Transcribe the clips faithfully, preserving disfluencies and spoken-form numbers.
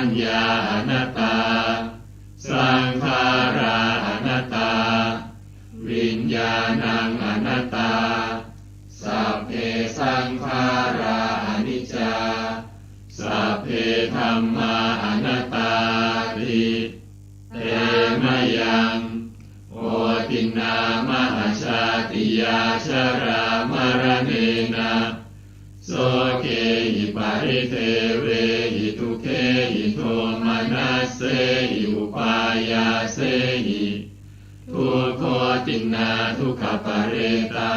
ญญาอนัตตา สังขารอนัตตา วิญญาณังอนัตตา สัพเพสังขาราอนิจจา สัพเพธัมมาอนัตตาติ เตมะยัง โอตินนามหาชาติยา ชรามรเณนะ โสเกหิ ปริเทเวหิ ทุกเขหิ โทมนัสเสหิ อุปายาเสหิ ทุกโขตินนา ทุกขปะเรตา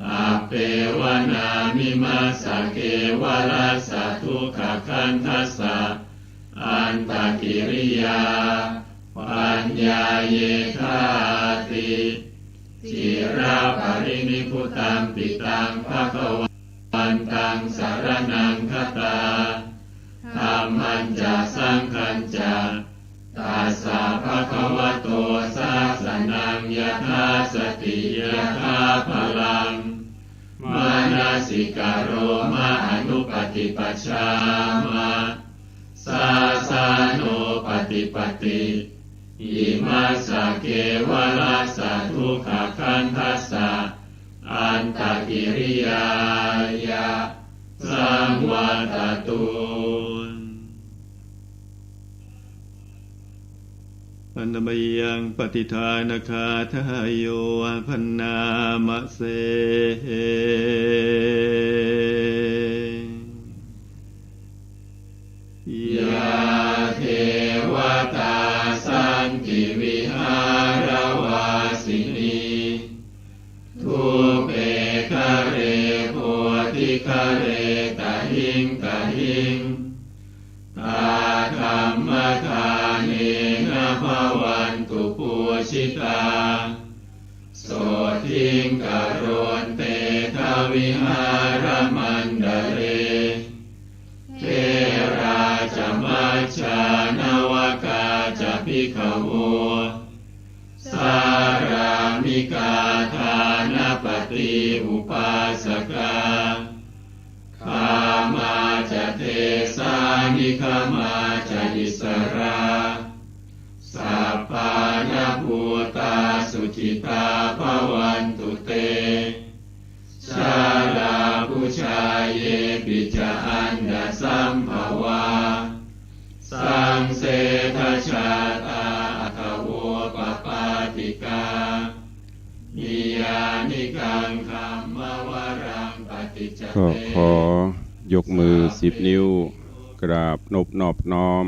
อัปเปวนามิมัสสะ เกวะลัสสะ ทุกขะคันธัสสะ อันตะกิริยา ปัญญาเยธาติ จิระปะรินิพพุตัมปิตัง ภะคะวันตัง สะระณังคะตา ธัมมัญจะ สังฆัญจะ ตัสสะ ภะคะวะโต สะสะนัง ยะถาสะติ ยะถาพะลัง มะนะสสิกะโรมะ อนุปะติปะชามะ สาสาโนปะติปะติ อิมัสสะ เกวะลัสสะ ทุกขะคันธัสสะ อันตะกิริยายะ สังวัตตะตุ อะนะมะยัง ปะติฏฐานะกาถาโย ภะนะมะเส ยาเทวะตา สันติวิหารวาสินี ทุปเปคะเร โพธิคะเร ตะหิง ตะหิง ตาธัมมะทาเนนะ ภะวันตุ ปูจิตา โสตถิง กะโรนเต ทะวิหารมันดะเล เถราจะ มัจจานะวะกาจะ ภิกขะโว สารามิกา ทานะปะตี อุปาสกา กามาจะ เทสา นิกะมาจะ อิสสะรา สัพพานะปูตา สุขิตา ภะวันตุเต ชาลาปุชา เยปิจะ อันดะสัมภะวา สังเสทะชาตา อะถะโวปะปาติกา นิยานิกัง ธัมมะวะรัง ปะติจจะ ก็ เต ขอยกมือสิบนิ้ว กราบนบนอบน้อม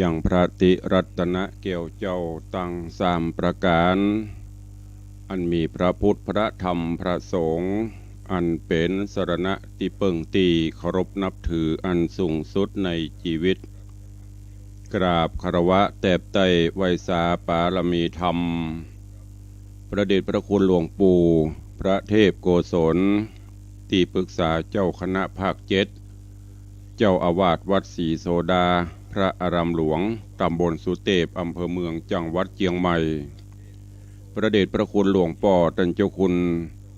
ยังพระติรัตนะแก้วเจ้าตังสามประก๋าน อันมีพระพุทธ พระธรรม พระสงฆ์ อันเป๋นสรณะตี้เปิ้งตี้เคารพนับถืออันสูงสุดในจีวิต กราบคารวะแตบไต้ไหว้สาปารมีธรรม พระเดชพระคุณหลวงปู่ พระเทพโกศล ตี้ปรึกษาเจ้าคณะภาคเจ็ด เจ้าอาวาสวัดศรีโสดา พระอารามหลวง ตำบลสุเตพ อำเภอเมือง จังหวัดเจียงใหม่ พระเดชพระคุณหลวงป้อต้านเจ้าคุณ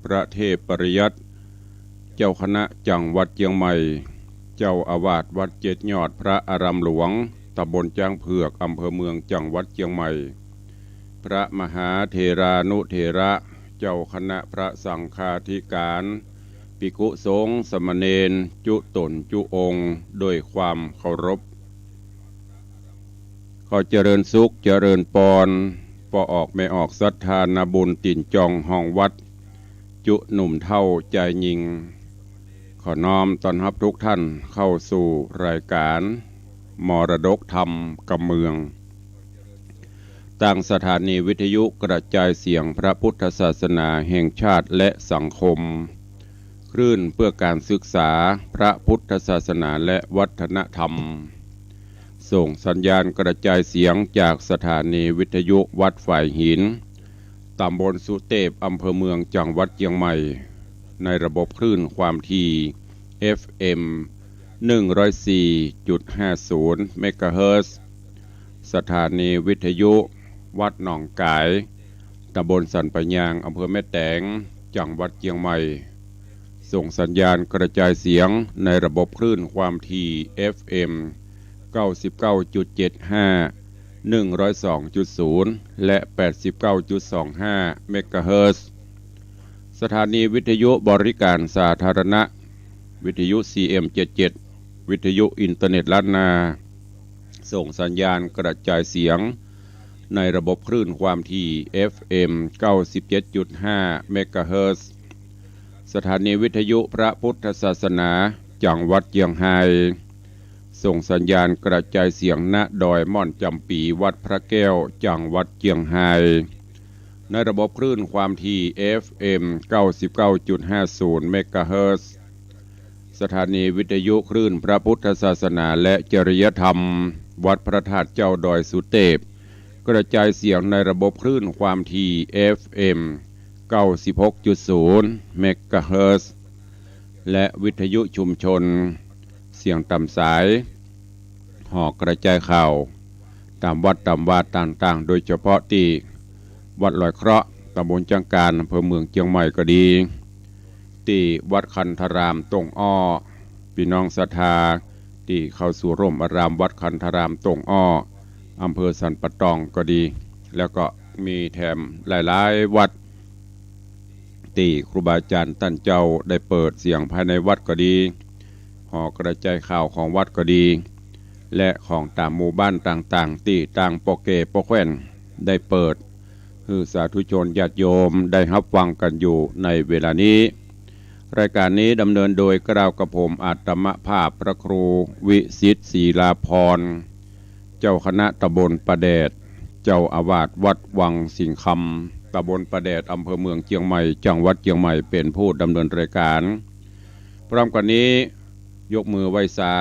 พระเทพปริยัติ เจ้าคณะจังหวัดเจียงใหม่ เจ้าอาวาสวัดเจ็ดยอด พระอารามหลวง ตำบลจ๊างเผือก อำเภอเมือง จังหวัดเจียงใหม่ พระมหาเถรานุเถระ เจ้าคณะพระสังฆาธิการ ภิกขุสงฆ์สามเณร จุ๊ต๋นจุ๊องค์ ด้วยความเคารพ ขอเจริญสุขเจริญปอน ป้อออกแม่ออกศรัทธานาบุญตี๋นจองฮองวัด จุ๊หนุ่มเฒ่าจายญิง ขอน้อมต้อนฮับทุกท่านเข้าสู่รายการมรดกธรรมกำเมือง ตางสถานีวิทยุกระจายเสียงพระพุทธศาสนาแห่งชาติและสังคม คลื่นเพื่อการศึกษาพระพุทธศาสนาและวัฒนธรรม ส่งสัญญาณกระจายเสียงจากสถานีวิทยุวัดฝายหิน ตำบลสุเตพ อำเภอเมือง จังหวัดเจียงใหม่ ในระบบคลื่นความถี่ เอฟเอ็ม หนึ่งร้อยสี่จุดห้าศูนย์ เมกะเฮิรตซ์ สถานีวิทยุวัดหนองก๋าย ตำบลสันป่ายาง อำเภอแม่แตง จังหวัดเจียงใหม่ ส่งสัญญาณกระจายเสียงในระบบคลื่นความถี่ เอฟเอ็ม เก้าสิบเก้าจุดเจ็ดห้า หนึ่งร้อยสองจุดศูนย์ และ แปดสิบเก้าจุดสองห้า เมกะเฮิรตซ์ สถานีวิทยุบริการสาธารณะ วิทยุ ซีเอ็ม เจ็ดเจ็ด วิทยุอินเทอร์เน็ตล้านนา ส่งสัญญาณกระจายเสียงในระบบคลื่นความถี่ เอฟเอ็ม เก้าสิบเจ็ดจุดห้า เมกะเฮิรตซ์ สถานีวิทยุพระพุทธศาสนาจังหวัดเจียงไฮ้ ส่งสัญญาณกระจายเสียง ณ ดอยม่อนจำปี วัดพระแก้ว จังหวัดเจียงไฮ้ ในระบบคลื่นความถี่ เอฟเอ็ม เก้าสิบเก้าจุดห้าศูนย์ เมกะเฮิรตซ์ สถานีวิทยุคลื่นพระพุทธศาสนาและจริยธรรม วัดพระธาตุเจ้าดอยสุเตพ กระจายเสียงในระบบคลื่นความถี่ เอฟเอ็ม เก้าสิบหกจุดศูนย์ เมกะเฮิรตซ์ และวิทยุชุมชน เสียงต๋ามสาย ห่อกระจายข่าว ต๋ามวัดต๋ามวาต่างๆ โดยเฉพาะตี้วัดลอยเคราะห์ ตำบลจังกาน อำเภอเมืองเจียงใหม่ก็ดี ตี้วัดคันธารามต้งอ้อ ปี้น้องศรัทธาตี้เข้าสู่ร่มอารามวัดคันธารามต้งอ้อ อำเภอสันป่าตองก็ดี แล้วก็มีแถมหลายๆ วัด ตี้ครูบาอาจารย์ต้านเจ้าได้เปิดเสียงภายในวัดก็ดี ห่อกระจายข่าวของวัดก็ดี และของต๋ามหมู่บ้านต่างๆ ตี้ตางป้อแก่ป้อแคว่นได้เปิด หื้อสาธุชนญาติโยมได้ฮับฟังกั๋นอยู่ในเวลานี้ รายการนี้ดำเนินโดยเกล้ากับผมอาตมาภาพพระครูวิสิทธิ์ ศิลาภรณ์ เจ้าคณะตำบลป่าแดด เจ้าอาวาสวัดวังสิงห์คำ ตำบลป่าแดด อำเภอเมืองเจียงใหม่ จังหวัดเจียงใหม่ เป๋นผู้ดำเนินรายการ พร้อมกั๋นนี้ ยกมือไหว้สา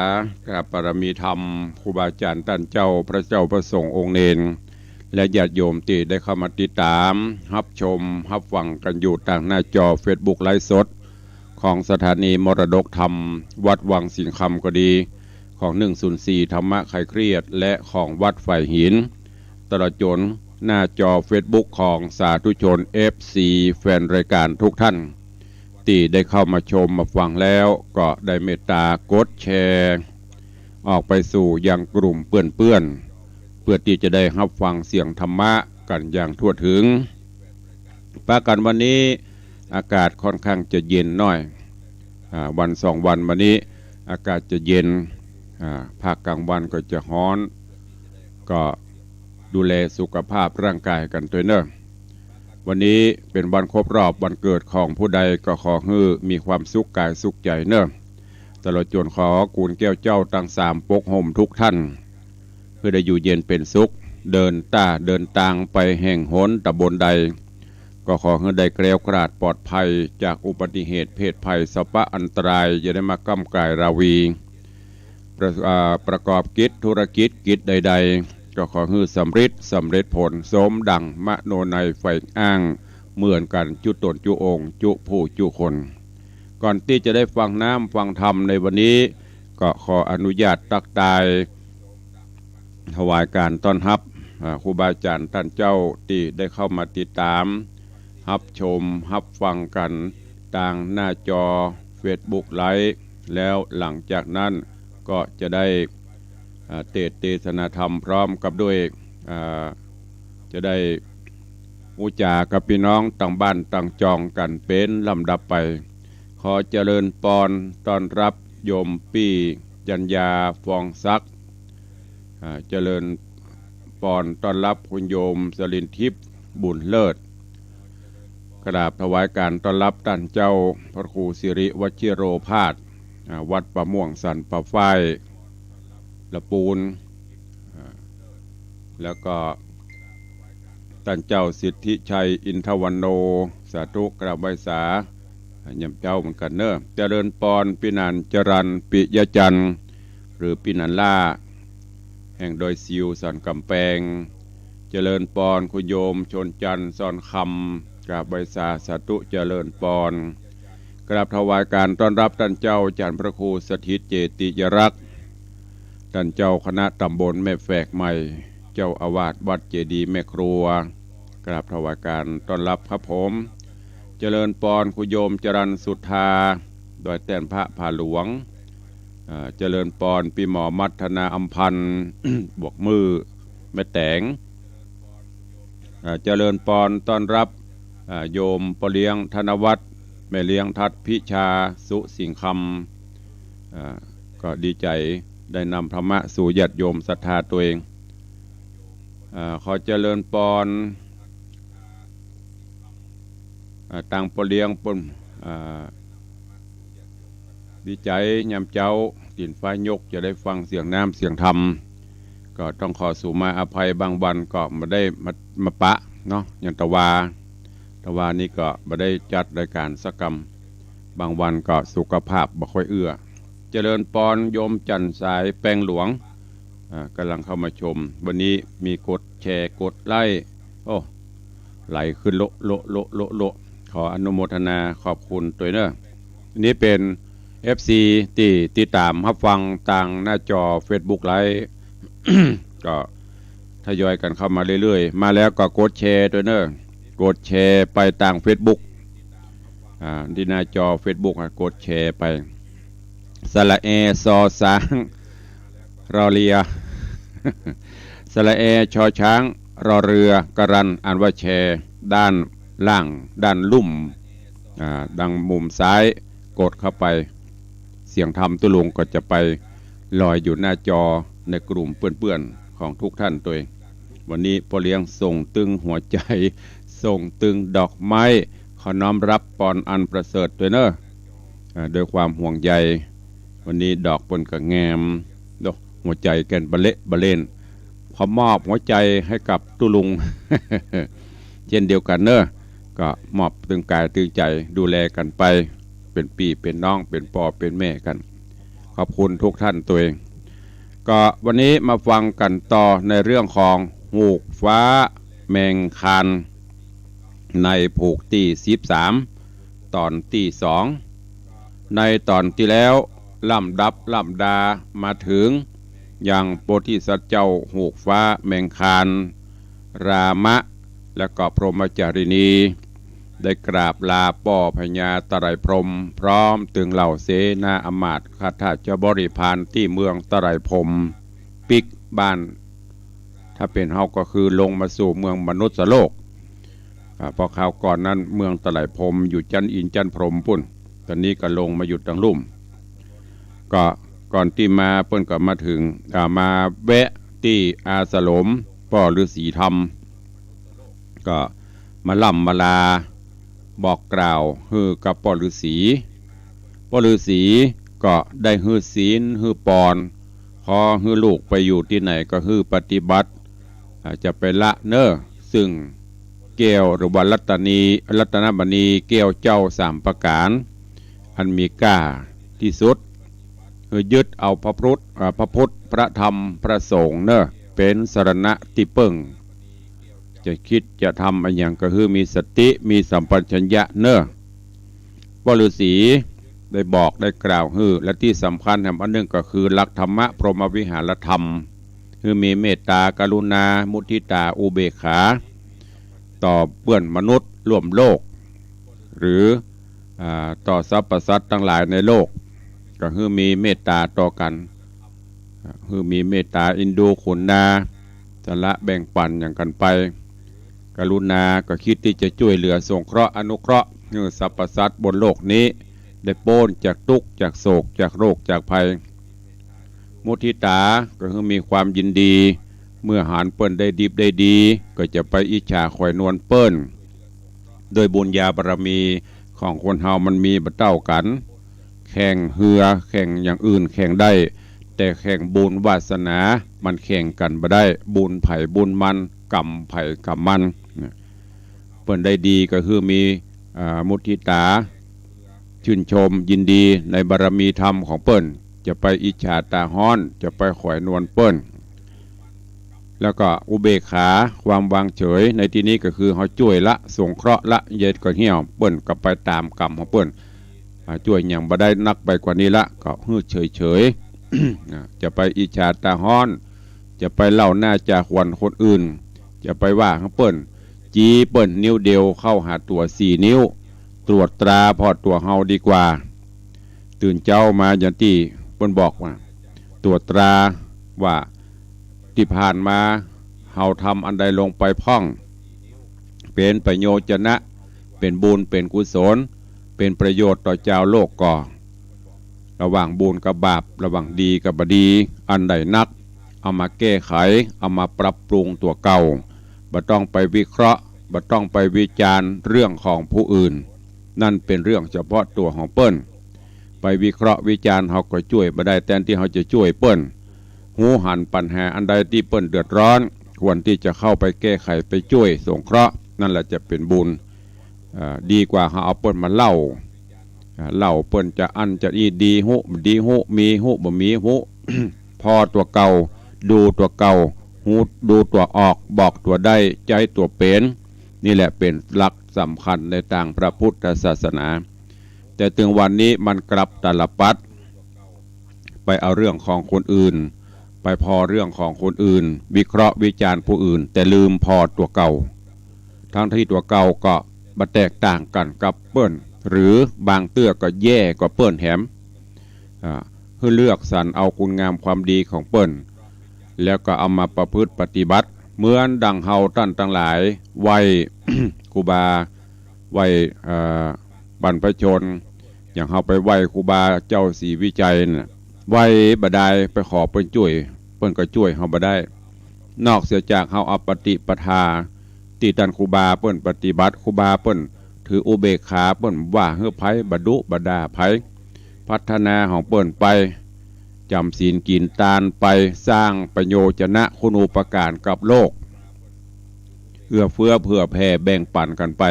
กราบปารมีธรรม ครูบาอาจารย์ต้านเจ้า พระเจ้าพระสงฆ์องค์เณร และญาติโยมตี้ได้เข้ามาติดต๋าม ฮับชม ฮับฟังกั๋นอยู่ตางหน้าจอเฟซบุ๊กไลฟ์สด ของสถานีมรดกธรรมวัดวังสิงห์คำก็ดี ของหนึ่งศูนย์สี่ธรรมะคลายเครียด และของวัดฝายหิน ตลอดจ๋นหน้าจอเฟซบุ๊กของสาธุชน เอฟซี แฟนรายการทุกท่าน ตี้ได้เข้ามาชมมาฟังแล้ว ก็ได้เมตตากดแชร์ ออกไปสู่ยังกลุ่มเปื้อนๆ เพื่อตี้จะได้ฮับฟังเสียงธรรมะกั๋นอย่างทั่วถึง ปากั๋นวันนี้อากาศค่อนข้างจะเย็นหน้อย อ่า วันสองวันมานี้อากาศจะเย็น อ่า ภาคกลางวันก็จะฮ้อน ก็ดูแลสุขภาพร่างกายกั๋นตวยเน่อ วันนี้เป๋นวันครบรอบวันเกิดของผู้ใด ก็ขอหื้อมีความสุขกายสุขใจ๋เน่อ ตลอดจ๋นขอกู๋นแก้วเจ้าตังสามปกห่มทุกท่าน หื้อได้อยู่เย็นเป๋นสุข เดินต้าเดินตางไปแห่งหนต๋ำบลใด ก็ขอหื้อได้แคล้วคลาดปลอดภัยจากอุบัติเหตุเพศภัยสัพพะอันตราย อย่าได้มาก้ำก๋ายราวี ประ- อ่า ประกอบกิจธุรกิจกิจใดๆ ก็ขอหื้อสำริดสำเร็จผลสมดั่งมโนในยใฝ่อ้างเหมือนกั๋นจุ๊ต๋นจุ๊องค์จุ๊ผู้จุ๊คน ก่อนตี้จะได้ฟังน้ำฟังธรรมในวันนี้ ก็ขออนุญาตตั๊กตาย ถวายก๋านต้อนฮับ อ่า ครูบาอาจ๋ารย์ต้านเจ้าตี้ได้เข้ามาติดต๋าม ฮับชม ฮับฟังกั๋นตางหน้าจอเฟซบุ๊กไลฟ์ แล้วหลังจากนั้นก็จะได้ อ่า เตสน์เตสนาธรรมพร้อมกับด้วย อ่า จะได้อู้จ๋ากับปี้น้องตางบ้านตางจองกั๋นเป๋นลำดับไป ขอเจริญปอนต้อนฮับโยมปี้จัญญา ฟองศักดิ์ อ่า เจริญปอนต้อนฮับคุณโยมสลินทิพย์ บุญเลิศ กราบถวายก๋านต้อนฮับต้านเจ้าพระครูสิริวชิโรภาส อ่า วัดป่าม่วงสันป่าฝ้าย ละปูน อ่า แล้วก็ต้านเจ้าสิทธิชัย อินทวันโณ สาธุ กราบไหว้สา อ่า เยี่ยมเจ้าเหมือนกั๋นเน่อ เจริญปอนปี้หนานจรัญ ปิยจันทร์ หรือปี้หนานล่า แห่งดอยสิวสันก๋ำแปง เจริญปอนคุณโยมชนจันทร์ ซอนคำ กราบไหว้สา สาธุ เจริญปอน กราบถวายก๋านต้อนฮับต้านเจ้าอาจ๋ารย์พระครูสถิตเจติยรักษ์ ต้านเจ้าคณะต๋ำบลแม่แฝกใหม่ เจ้าอาวาสวัดเจดีย์แม่ครัว กราบถวายก๋านต้อนฮับครับผม เจริญปอนคุณโยมจรัญสุธา ดอยแต้นพระผาหลวง อ่า เจริญปอนปี้หมอมัทนาอำพันธ์ บวกมื้อแม่แต๋ง อ่า เจริญปอนต้อนฮับ อ่า โยมป้อเลี้ยงธนวัฒน์ แม่เลี้ยงทัดพิชา สุสิงห์คำ อ่า ก็ดีใจ๋ได้นำธรรมะสู่ญาติโยมศรัทธาตั๋วเอง อ่า ขอเจริญปอน อ่า ตางป้อเลี้ยงปุ้น อ่า ดีใจ๋ยามเจ๊า ตี๋นฟ้ายกจะได้ฟังเสียงน้ำเสียงธรรม ก็ต้องขอสูมาอภัย บางวันก็บ่ได้มา มาปะเนาะ อย่างตะวา ตะวานี่ก็บ่ได้จัดรายก๋านสักกำ บางวันก็สุขภาพบ่ค่อยเอื้อ เจริญปอนโยมจันทร์สายแปงหลวง อ่า ก่ำลังเข้ามาชม วันนี้มีกดแชร์กดไลก์ โอ้ ไหลขึ้นโละโละโละโละโละ ขออนุโมทนาขอบคุณตวยเน่อ นี่เป๋น เอฟซี ตี้ติดต๋ามฮับฟังตางหน้าจอเฟซบุ๊กไลฟ์ ก็ทยอยกั๋นเข้ามาเรื่อยๆ มาแล้วก็กดแชร์ตวยเน่อ กดแชร์ไปตางเฟซบุ๊ก อ่า ตี้หน้าจอเฟซบุ๊กอะ กดแชร์ไป สระแอ ซอ ซ้าง รอเรือ สระแอ ชอช้าง รอเรือ กรัน อ่านว่าแชร์ ด้านล่าง ด้านลุ่ม อ่า ดังมุมซ้าย กดเข้าไป เสียงธรรมตุ๊ลุงก็จะไปลอยอยู่หน้าจอในกลุ่มเปื้อนๆ ของทุกท่านตวย วันนี้ป้อเลี้ยงส่งตึงหัวใจ๋ ส่งตึงดอกไม้ ขอน้อมฮับปอนอันประเสริฐตวยเน่อ อ่า ด้วยความห่วงใย วันนี้ดอกเปิ้นก็แงม โดะ หัวใจ๋แก่นบะเละบะเล่น ขอมอบหัวใจ๋หื้อกับตุ๊ลุง เจ้นเดียวกั๋นเน่อ ก็มอบตึงก๋ายตึงใจ๋ ดูแลกั๋นไป เป๋นปี้เป๋นน้อง เป๋นป้อเป๋นแม่กั๋น ขอบคุณทุกท่านตวย ก็วันนี้มาฟังกั๋นต่อในเรื่องของฮูกฟ้าแมงคาน ในผูกตี้สิบสาม ต๋อนตี้สอง ในต๋อนตี้แล้ว ลำดับลำดามาเถิงยังโพธิสัตว์เจ้าฮูกฟ้าแมงคาน รามะ และก็พรหมจาริณี ได้กราบลาป้อพญาไตรพรหม พร้อมตึงเหล่าเสนาอำมาตย์ข้าราชบริพารตี้เมืองไตรพรหม ปิ๊กบ้าน ถ้าเป๋นเฮาก็คือลงมาสู่เมืองมนุษย์โลก อ่า เพราะคราวก่อนนั้นเมืองไตรพรหมอยู่จั๊นอินทร์จั๊นพรหมปุ้น ต๋อนนี้ก็ลงมาอยู่ตางลุ่ม ก็ก่อนตี้มาเปิ้นก็มาเถิง อ่า มาแวะตี้อาสรมป้อฤๅษีธรรม ก็มาล่ำมาลาบอกกล่าวหื้อกับป้อฤๅษี ป้อฤๅษีก็ได้หื้อศีลหื้อปอน ขอหื้อลูกไปอยู่ตี้ไหนก็หื้อปฏิบัติ อ่า จะไปละเน่อ ซึ่งแก้วหรือว่ารัตนี รัตนมณีแก้วเจ้าสามประก๋าน อันมีก้าตี้สุด หื้อยึดเอาพระพุทธ อ่า พระพุทธ พระธรรม พระสงฆ์เน่อ เป๋นสรณะตี้เปิ้ง จะกึ๊ดจะทำอะหยังก็หื้อมีสติ มีสัมปชัญญะเน่อ ป้อฤๅษีได้บอกได้กล่าวหื้อ และตี้สำคัญแหมอันนึ่งก็คือหลักธรรมะพรหมวิหารธรรม หื้อมีเมตตา กรุณา มุทิตา อุเบกขา ต่อเปื้อนมนุษย์ร่วมโลก หรือ อ่า ต่อสรรพสัตว์ตังหลายในโลก ก็หื้อมีเมตตาต่อกั๋น อ่า หื้อมีเมตตาเอ็นดูกรุณา สละแบ่งปั๋นหยังกั๋นไป กรุณาก็กึ๊ดตี้จะจ้วยเหลือสงเคราะห์อนุเคราะห์ หื้อสรรพสัตว์บนโลกนี้ได้ป๊นจากตุ๊กข์จากโศกจากโรคจากภัย มุทิตาก็คือมีความยินดี เมื่อหันเปิ้นได้ดิบได้ดี ก็จะไปอิจฉาใค่นวลเปิ้น ด้วยบุญญาบารมีของคนเฮามันมีบ่เต้ากั๋น แข่งเฮือ แข่งอย่างอื่นแข่งได้ แต่แข่งบุญวาสนามันแข่งกั๋นบ่ได้ บุญใผบุญมัน กรรมใผกรรมมัน เปิ้นได้ดีก็คือมี อ่า มุทิตา ชื่นชมยินดีในบารมีธรรมของเปิ้น จะไปอิจฉาตาฮ้อน จะไปใค่นวลเปิ้น แล้วก็อุเบกขา ความวางเฉย ในตี้นี้ก็คือเฮาจ้วยละ สงเคราะห์ละ เยียะก็เหี่ยว เปิ้นก็ไปต๋ามกรรมของเปิ้น อ่า จ้วยหยังบ่ได้นักไปกว่านี้ละ ก็หื้อเฉยๆ อ่า จะไปอิจฉาตาฮ้อน จะไปเล่าหน้าจ่าขวัญคนอื่น จะไปว่าหื้อเปิ้น จี๊เปิ้นนิ้วเดียวเข้าหาตั๋วสี่นิ้ว ตรวจตราผ่อตั๋วเฮาดีกว่า ตื่นเจ๊ามาอย่างตี้ เปิ้นบอกว่า ตรวจตราว่าตี้ผ่านมาเฮาทำอันใดลงไปพ่อง เป๋นประโยชน์จะนะ เป๋นบุญ เป๋นกุศล เป๋นประโยชน์ต่อจาวโลกก่อ ระหว่างบุญกับบาป ระหว่างดีกับบ่ดี อันใดนัก เอามาแก้ไข เอามาปรับปรุงตั๋วเก่า บ่ต้องไปวิเคราะห์ บ่ต้องไปวิจารณ์เรื่องของผู้อื่น นั่นเป๋นเรื่องเฉพาะตั๋วของเปิ้น ไปวิเคราะห์วิจารณ์เฮาก็จ้วยบ่ได้ แทนตี้เฮาจะจ้วยเปิ้น ฮู้หันปัญหาอันใดตี้เปิ้นเดือดร้อน ควรตี้จะเข้าไปแก้ไข ไปจ้วยสงเคราะห์ นั่นแหละจะเป๋นบุญ เอ่อ ดีกว่าเฮาเอาเปิ้นมาเล่า อ่า เล่าเปิ้นจะอั้นจะอี้ ดีฮู้ บ่ดีฮู้ มีฮู้ บ่มีฮู้ ผ่อตั๋วเก่า ดูตั๋วเก่า ฮู้ ดูตั๋วออก บอกตั๋วได้ ใจ๊ตั๋วเป๋น นี่แหละเป๋นหลักสำคัญในตางพระพุทธศาสนา แต่เถิงวันนี้มันกลับตาลปัตร ไปเอาเรื่องของคนอื่น ไปผ่อเรื่องของคนอื่น วิเคราะห์วิจารณ์ผู้อื่น แต่ลืมผ่อตั๋วเก่า ทั้งตี้ตั๋วเก่าก็บ่แตกต่างกั๋นกับเปิ้น หรือบางเตื้อก็แย่กว่าเปิ้นแหม อ่า หื้อเลือกสรรเอาคุณงามความดีของเปิ้น แล้วก็เอามาประพฤติปฏิบัติ เหมือนดังเฮาต้านตังหลายไหว้ ครูบา ไหว้ เอ่อ บรรพชน อย่างเฮาไปไหว้ครูบาเจ้าศรีวิชัยน่ะ ไหว้บ่ได้ ไปขอเปิ้นจ้วย เปิ้นก็จ้วยเฮาบ่ได้ นอกเสียจากเฮาเอาปฏิปทาตี้ต้านครูบาเปิ้นปฏิบัติ ครูบาเปิ้นถืออุเบกขา เปิ้นบ่ว่าหื้อใผ บ่ดุบ่ด่าใผ พัฒนาของเปิ้นไป จ๋ำศีลกิ๋นตานไป สร้างประโยชน์จะนะคุณูปการกับโลก เอื้อเฟื้อเผื่อแผ่แบ่งปั๋นกั๋นไป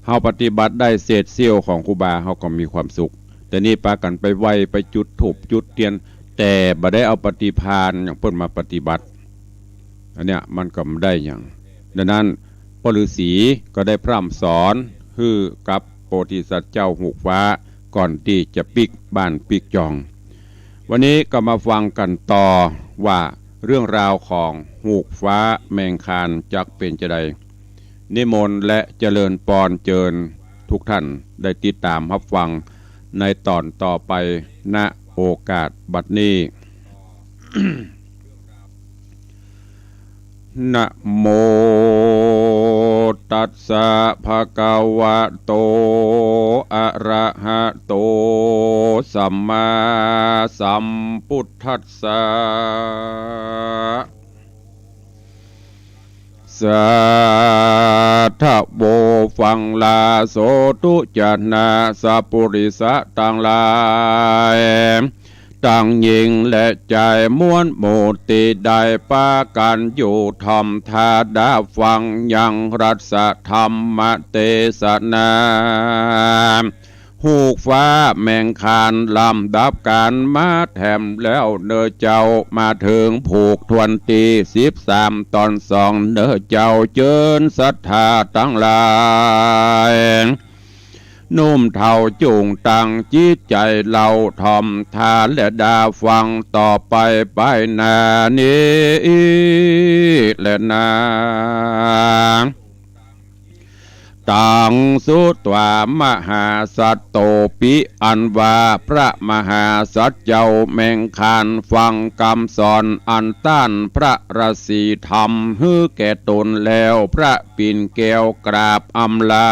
เฮาปฏิบัติได้เศษเสี้ยวของครูบา เฮาก็มีความสุข แต่นี่ปากั๋นไปไหว้ ไปจุดธูปจุดเตียน แต่บ่ได้เอาปฏิภาณอย่างเปิ้นมาปฏิบัติ อันเนี้ยมันก็บ่ได้หยัง ดังนั้น ป้อฤๅษีก็ได้พร่ำสอนหื้อกับโพธิสัตว์เจ้าฮูกฟ้า ก่อนตี้จะปิ๊กบ้านปิ๊กจอง วันนี้ก็มาฟังกั๋นต่อว่าเรื่องราวของฮูกฟ้าแมงคานจักเป๋นจาใด นิมนต์และเจริญปอนเจิญทุกท่านได้ติดต๋ามฮับฟังในต๋อนต่อไป ณ โอกาสบัดนี้ นะโมตัสสะ ภะคะวะโต อะระหะโต สัมมาสัมพุทธัสสะ สาธะโว ฟังลาโสตุจะนา สัปปุริสะตังหลาย ตังญิงและจาย มวลหมู่ตี้ได้ปากั๋นอยู่ถ่อมถ้าดาฟังยังรัตถธรรมเตสนา ฮูกฟ้าแมงคาน ลำดับกั๋นมาแถมแล้วเน่อเจ้า มาเถิงผูกถ้วนตี้สิบสาม ต๋อนสองเน่อเจ้า เจิญศรัทธาตังหลาย หนุ่มเฒ่าจุ่งตั้งจิตใจ๋เล่าถ่อมถ้าและดาฟังต่อไปไปหน้านี้แลนา ตัง สุตวา มหาสัตโตปิ อันว่าพระมหาสัตว์เจ้าแมงคานฟังกำสอนอันต้านพระฤๅษีทำหื้อแก่ต๋นแล้ว พระปิ่นแก้วกราบอำลา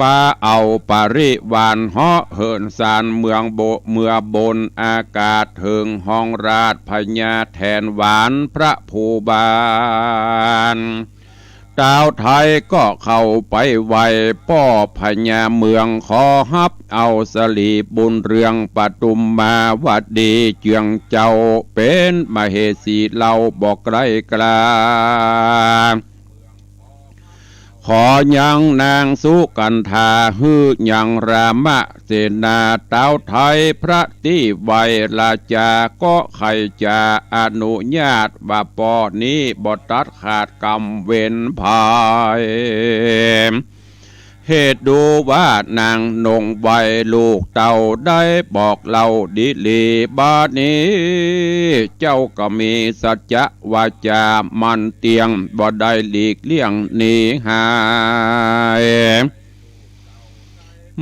ปาเอาปริวารเหาะเหินสานเมืองโบ เมืองบนอากาศเถิงห้องราชพญาแถนหวานพระภูบาล ต้าวไทยก็เข้าไปไหว้ป้อพญาเมือง ขอฮับเอาสลีบุญเรืองปทุมมาวดีเจื้องเจ้า เป๋นมเหสีเล่าบ่ไกลกลา ขอยังนางสุกัณฐา หื้อยังรามเสนา ต้าวไทยพระตี้ไหว้ราชา ก็ใค่จะอนุญาตว่าป้อนี้บ่ตัดขาดกรรมเวรภัย เหตุดูว่านางนงไหว้ลูกเต้าได้บอกเล่าดีหลี บาดนี้เจ้าก็มีสัจจะวาจามั่นเตี้ยง บ่ได้หลีกเลี่ยงหนีหาย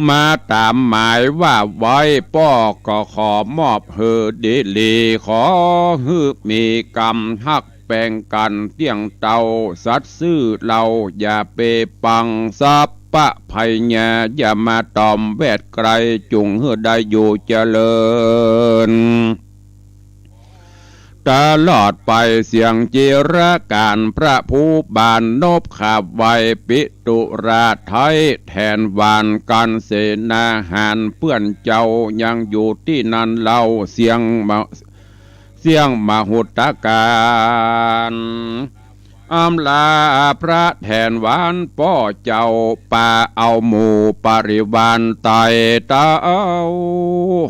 มาต๋ามหมายว่าไว้ ป้อก็ขอมอบหื้อดีหลี ขอหื้อมีก๋ำฮักแป๋งกั๋นเตี้ยงเต้า สัตย์ซื่อเฮาอย่าเปปัง สัพพะภัยยาอย่ามาตอมแวดใกล้ จุ่งหื้อได้อยู่เจริญ ตลอดไป เสียงจีรกาฬพระภูบาลนบขับไหว้ ปิตุราไท้แถนหวานกั๋น เสนาหารเปื้อนเจ้ายังอยู่ตี้นั้นเล่า เสียงมะ เสียงมหุตตการ อำลาพระแถนหวานป้อเจ้า ปาเอาหมู่ปริวารไต่เต้า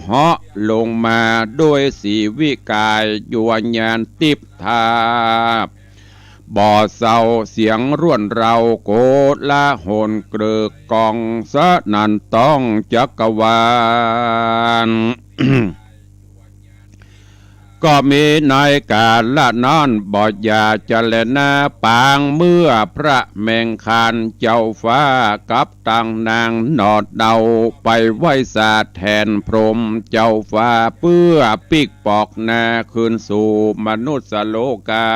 เหาะลงมาด้วยศรีวิกาย ยัวญาณติบทาบ บ่เซา เสียงร่วนเร้าโกลาหลเกริกก้อง สนั่นต้องจักรวาล ก็มีในกาละนั้น บ่อย่าจะแลนา ปางเมื่อพระแมงคานเจ้าฟ้า กับตังนางหนอดเดา ไปไหว้สาแถนพรหมเจ้าฟ้า เปื้อปิ๊กปอกหน้าคืนสู่มนุสโลกา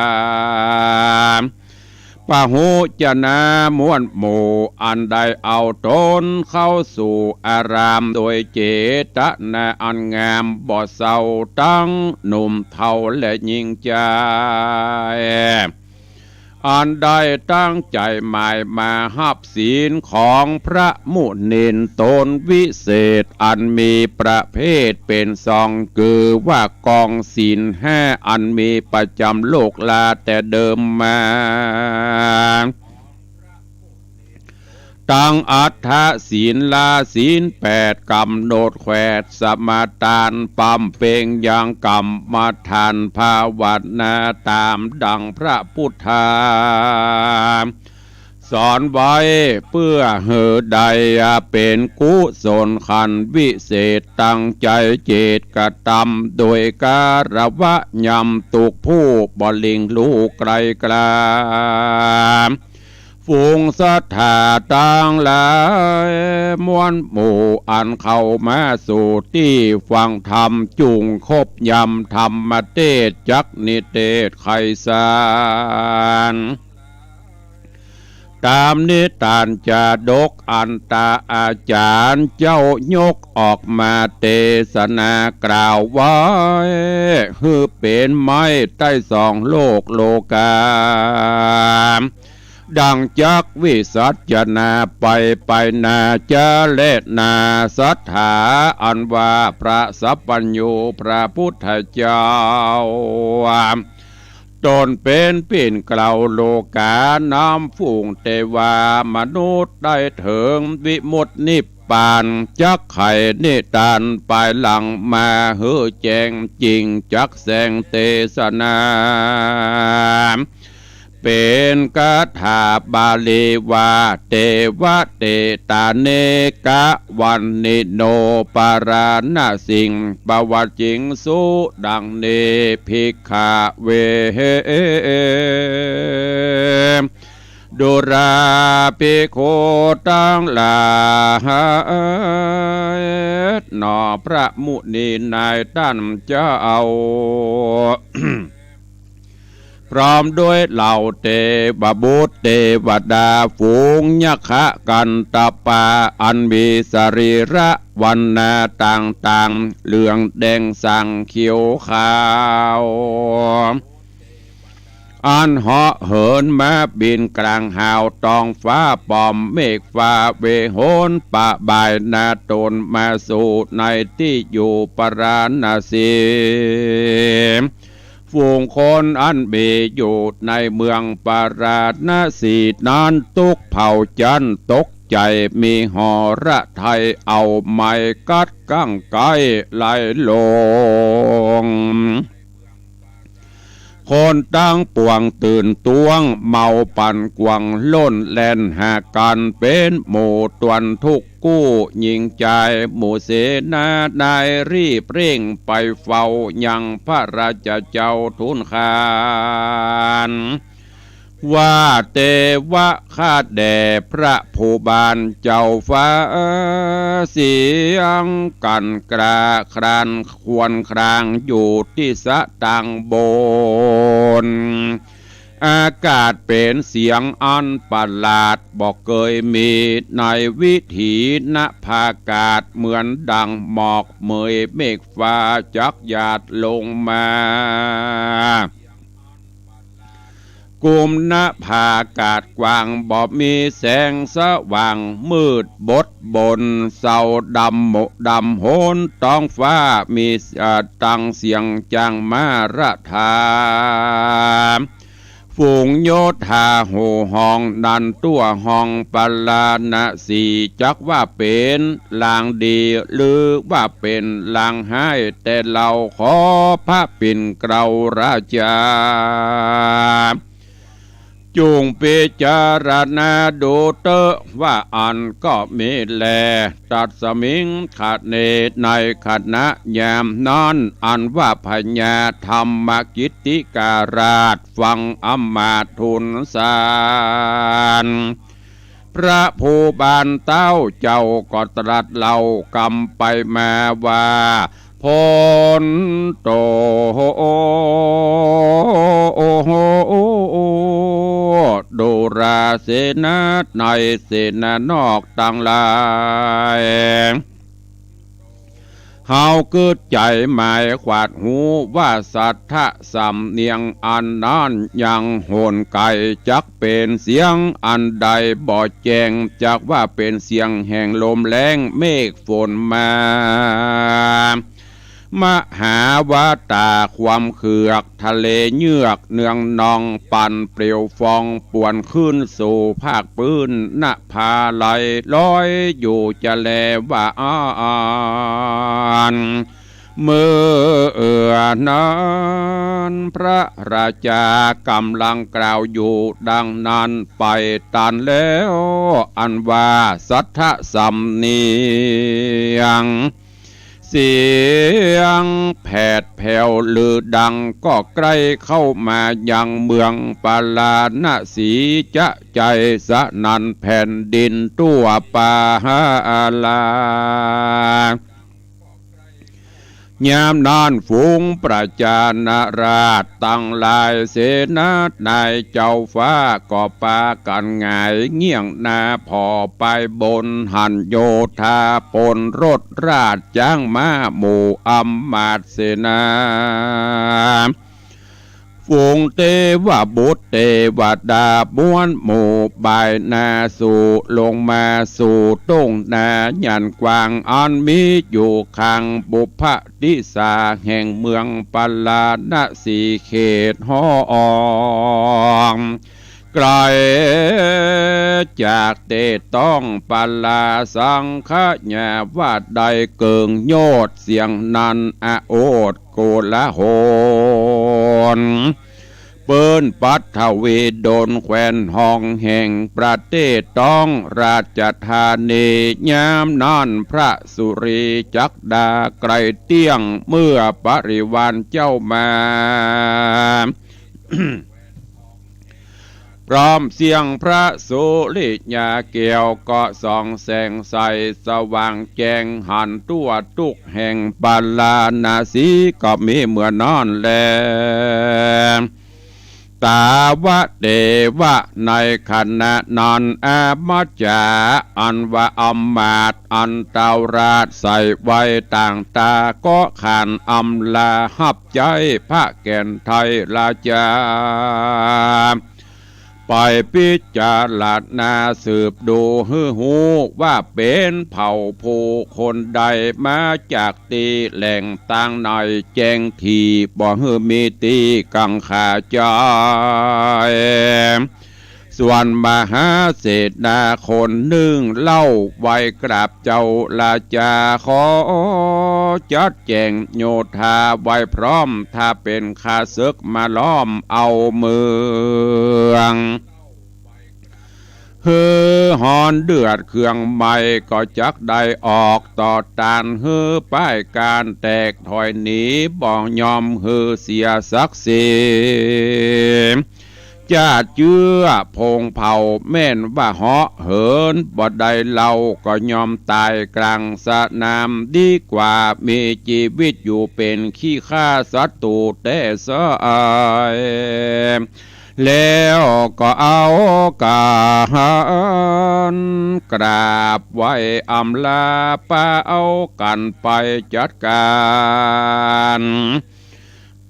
ปะหุจนามวลหมู่ อันได้เอาต๋นเข้าสู่อาราม โดยเจตนาอันงาม บ่เซาตังหนุ่มเฒ่าและญิงจาย อันได้ตั้งใจ๋หมายมาฮับศีลของพระมุนีต๋นวิเศษ อันมีประเภทเป๋นสอง คือว่ากองศีลห้า อันมีประจ๋ำโลกลาแต่เดิมมา ตังอัตถศีลาศีลแปด ก๋ำหนดแขวดสมาตาน ปำเป็งยังกรรมฐานภาวนา ต๋ามดังพระพุทธาสอนไว้ เปื้อหื้อได้เป๋นกุศลขันธ์วิเศษ ตั้งใจ๋เจตกระตำ โดยคารวะยำตุ๊กผู้บ่หลิ่งลู่ไกลกลา ฝูงศรัทธาตังหลายมวลหมู่ อันเข้ามาสู่ตี้ฟังธรรม จุ่งคบยำธรรมเตสน์ จักนิเตศน์ไขสาร ต๋ามนิตานจาดก อันตาอาจ๋ารย์เจ้ายกออกมาเตสนากล่าวไว้ หื้อเป๋นไม้ใต้สองโลกโลกา ดังจักวิสัชนาไป ไปนาจะแลนาศรัทธา อันว่าพระสัพพัญญูพระพุทธเจ้า ต๋นเป๋นปิ่นเกล้าโลกา นำฝูงเตวามนุษย์ได้เถิงวิมุตตินิพพาน จักไขนิตานปายหลังมาหื้อแจ้งจิ่ง จักแสดงเตสนา เป๋นคาถาบาลีว่า เตวะเตตาเนกะวัณณิโน ปาราณสิง ปวัจจิงสุ ดังนี้ ภิกขะเว ดูราภิกขุตังหลาย หนอพระมุนีนายต้านเจ้า พร้อมด้วยเหล่าเตวบุตรเตวดา ฝูงยักขะกันตะปา อันมีสรีระวรรณะต่างๆ เหลืองแดงสางเขียวขาว อันเหาะเหินมาบินกลางหาวท้องฟ้า ป้อมเมฆฟ้าเวหน ปะบายหน้าต๋นมาสู่ในตี้อยู่ปาราณสี ฝูงคนอันมีอยู่ในเมืองปาราณสีนั้น ตุ๊กเผ่าจั้นตกใจ๋ มีหฤทัยเอาไม้กัดกั้งไกลลง คนตังปวงตื่นตวง เมาปั่นกวังล่นแล่นหากั๋นเป๋นหมู่ ตวนทุกกู้หญิงจาย หมู่เสนานายรีบเร่งไปเฝ้ายังพระราชเจ้าทูลขาน ว่าแต่ว่าข้าแด่พระผู้บานเจ้าฟ้า เสียงกั๋นกระครานครวญครางอยู่ตี้สะตางบน อากาศเป๋นเสียงอันประหลาด บ่เกยมีในวิถีนภากาศ เหมือนดังหมอกเหมยเมฆฟ้าจักหยาดลงมา กุมนภากาศกว้างบ่มีแสงสว่าง มืดบดบนเศร้าดำ ดำโหน ต๊องฟ้ามี เอ่อ ตังเสียงจ๋างมาระทา ฝูงโยธาโห่ฮ้อง นันทั่วห้องปาราณสี จักว่าเป๋นลางดี หรือว่าเป๋นลางฮ้าย แต่เฮาขอพระปิ่นเกล้าราชา จุ่งพิจารณาดูเต๊อะ ว่าอั้นก็มีแล ตัสมิงขเณ ในขณะยามนั้น อันว่าพญาธรรมกิตติกราชฟังอำมาตย์ทูลสาร พระผู้บานเต๊าเจ้าก็ตรัสเล่ากำไปมาว่า พลโต โดราเสนาในเสนานอกตังหลาย เฮากึ๊ดใจ๋หมายขวาดหูว่าสัทธะสำเนียงอันนั้นยังโหนไก๋ จักเป๋นเสียงอันใดบ่แจ้ง จักว่าเป๋นเสียงแห่งลมแล้งเมฆฝนมา มหาวาตาความเขือก ทะเลเยือกเนืองนอง ปั่นเปลวฟองป่วนขึ้นสู่ภาคปื้น นภาไหลลอยอยู่จะแลว่าอั้น เมื่อนั้นพระราชากำลังกล่าวอยู่ดังนั้นไปตันแล้ว อันว่าสัทธะสำเนียง เสียงแผดแผวลือดังก็ใก้เข้ามายังเมืองปาราณสี จะใจ๋สนั่นแผ่นดินทั่วปาหาลา ยามนั้นฝูงประชานาราษฎร์ตังหลาย เสนาในเจ้าฟ้าก็ปากั๋นหงายเงี่ยงหน้าผ่อไปบน หันโยธาปนรถราชจ๊างม้าหมู่อำมาตย์เสนา ฝูงเตวบุตรเตวดาม้วนหมู่บ่ายหน้าสู่ ลงมาสู่ตุ้งนาหยันกว้าง อันมีอยู่ข้างบุพดิสาแห่งเมืองปาราณสีเขตห้อง ไก๋จากเตต้องปาราสังขยาว่าได้เกิ่งโยชน์ เสียงนั้นอโอษโกลาหล เปิ้นปัทวีดลแคว่นห้องแห่งประเทศต้องราชธานี ยามนั้นพระสุริจักดาใก้เตี้ยง เมื่อปริวารเจ้ามา พร้อมเสียงพระสุริยาแก้วก็ส่องแสงใสสว่างแจ้ง หันทั่วทุกแห่งปาราณสีก็มีเมื่อนั้นแล ตาวะเตวะ ในขณะนั้นอามัจจา อันว่าอำมาตย์อันเต้าราชใส่ไว้ต่างตา ก็ขานอำลาฮับใจ๊พระแก่นไทยราชา ไปพิจารณาสืบดูหื้อฮู้ว่าเป๋นเผ่าผู้คนใด มาจากตี้แหล่งตางไหน แจ้งทีบ่หื้อมีตี้กังขาใจ๋ ส่วนมหาเสนาคนนึ่งเล่าไหว้กราบเจ้าราชา ขอจัดแจ๋งโยธาไว้พร้อม ถ้าเป๋นข้าศึกมาล้อมเอาเมือง หื้อฮ้อนเดือดเคืองไหม้ ก็จักได้ออกต่อต้าน หื้อป้ายก๋านแตกถอยหนี บ่ยอมหื้อเสียศักดิ์ศรี จ้าเจื้อผงเผ่าแม่นว่าเหาะเหินบ่ได้ เฮาก็ยอมต๋ายก๋างสนาม ดีกว่ามีจีวิตอยู่เป๋นขี้ข้าศัตรูแต๊ไส้ แล้วก็เอาก๋านกราบไหว้อำลา ปาเอากั๋นไปจัดก๋าน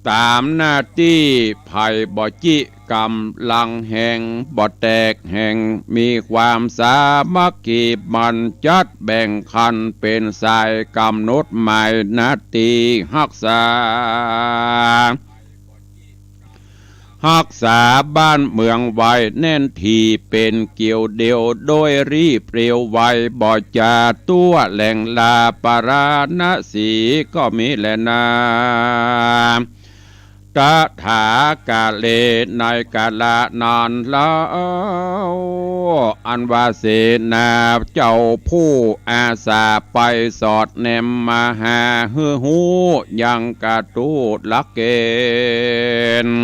ต๋ามหน้าตี้ ใผบ่จิก๋ำลังแฮง บ่แตกแห่ง มีความสามัคคี บั้นจัดแบ่งขันเป๋นสาย ก๋ำหนดหมายหน้าตี้ ฮักษา ฮักษาบ้านเมืองไว้แน่นถี่ เป๋นเกี่ยวเดียวโดยรีบเร็วไว บ่จะตั๋วแหล่งลา ปาราณสีก็มีแลนา ตถาคาเล ในกาละนั้นเล่า อันว่าเสนาเจ้าผู้อาสาไปสอดแนมมาหา หื้อฮู้ยังกะตู้หลักเก๋ณฑ์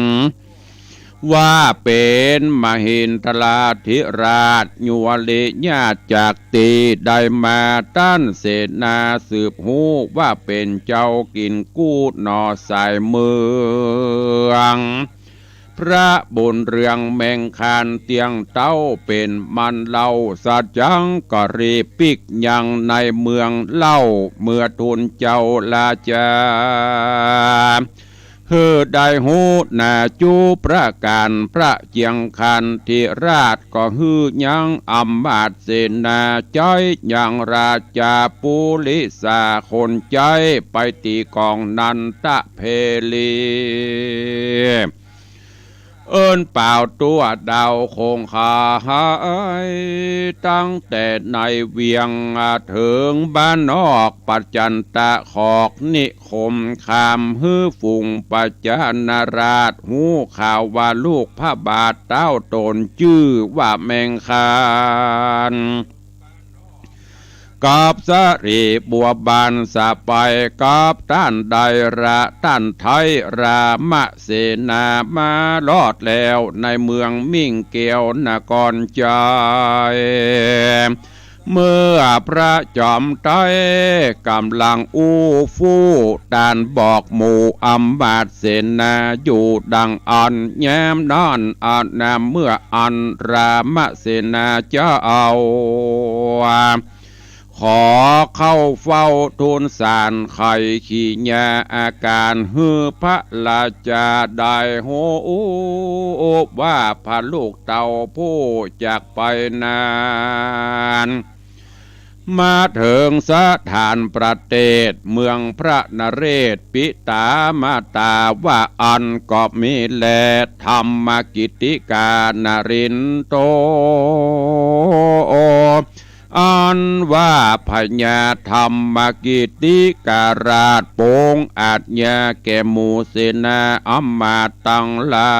ว่าเป๋นมหินทราธิราช ยัวริยาจักรตี้ได้มาต้านเสนา สืบฮู้ว่าเป๋นเจ้ากิ๋นกู้หนอสายเมือง พระบุญเรืองแมงคานเตี้ยงเต๊าเป๋นมันเล่า สะจังก็รีบปิ๊กยังในเมืองเล่า เมื่อทูลเจ้าราชา หื้อได้ฮู้นาจุประก๋าน พระเจียงคันธิราชก็หื้อยังอำมาตย์เสนาใจ๊ ยังราชาปุริสาคนใจ๊ ไปตี๋ก๋องนันทะเพลี เอิ้นป่าวตั๋วดาวคงคาย ตั้งแต่ในเวียงเถิงบ้านนอก ปัจจันตะขอกนิคมคาม หื้อฝูงปัจจานราชฮู้ข่าวว่าลูกพระบาทเต้าต๋นจื้อว่าแมงคาน กับสะหลีบัวบานสะไปกับต้านไดระต้านไท้ รามเสนามารอดแล้ว ในเมืองมิ่งแก้วนครชัย เมื่อพระจอมไตรก๋ำลังอู้ฟู่ ต้านบอกหมู่อำมาตย์เสนาอยู่ดังอั้น ยามนั้นอันนาเมื่ออั้น รามเสนาเจ้า ขอเข้าเฝ้าทูลสารไขขีญาอาก๋าน หื้อพระราชาได้ฮู้ว่าพระลูกเต้าผู้จากไปนั้น มาเถิงสถานประเทศเมืองพระนเรศ ปิตามาตาว่าอั้นก็มีแล ธรรมกิตติกานรินโท อันว่าพญาธรรมกิตติกราชปรงอาชญาแก่หมู่เสนาอำมาตย์ตังหลา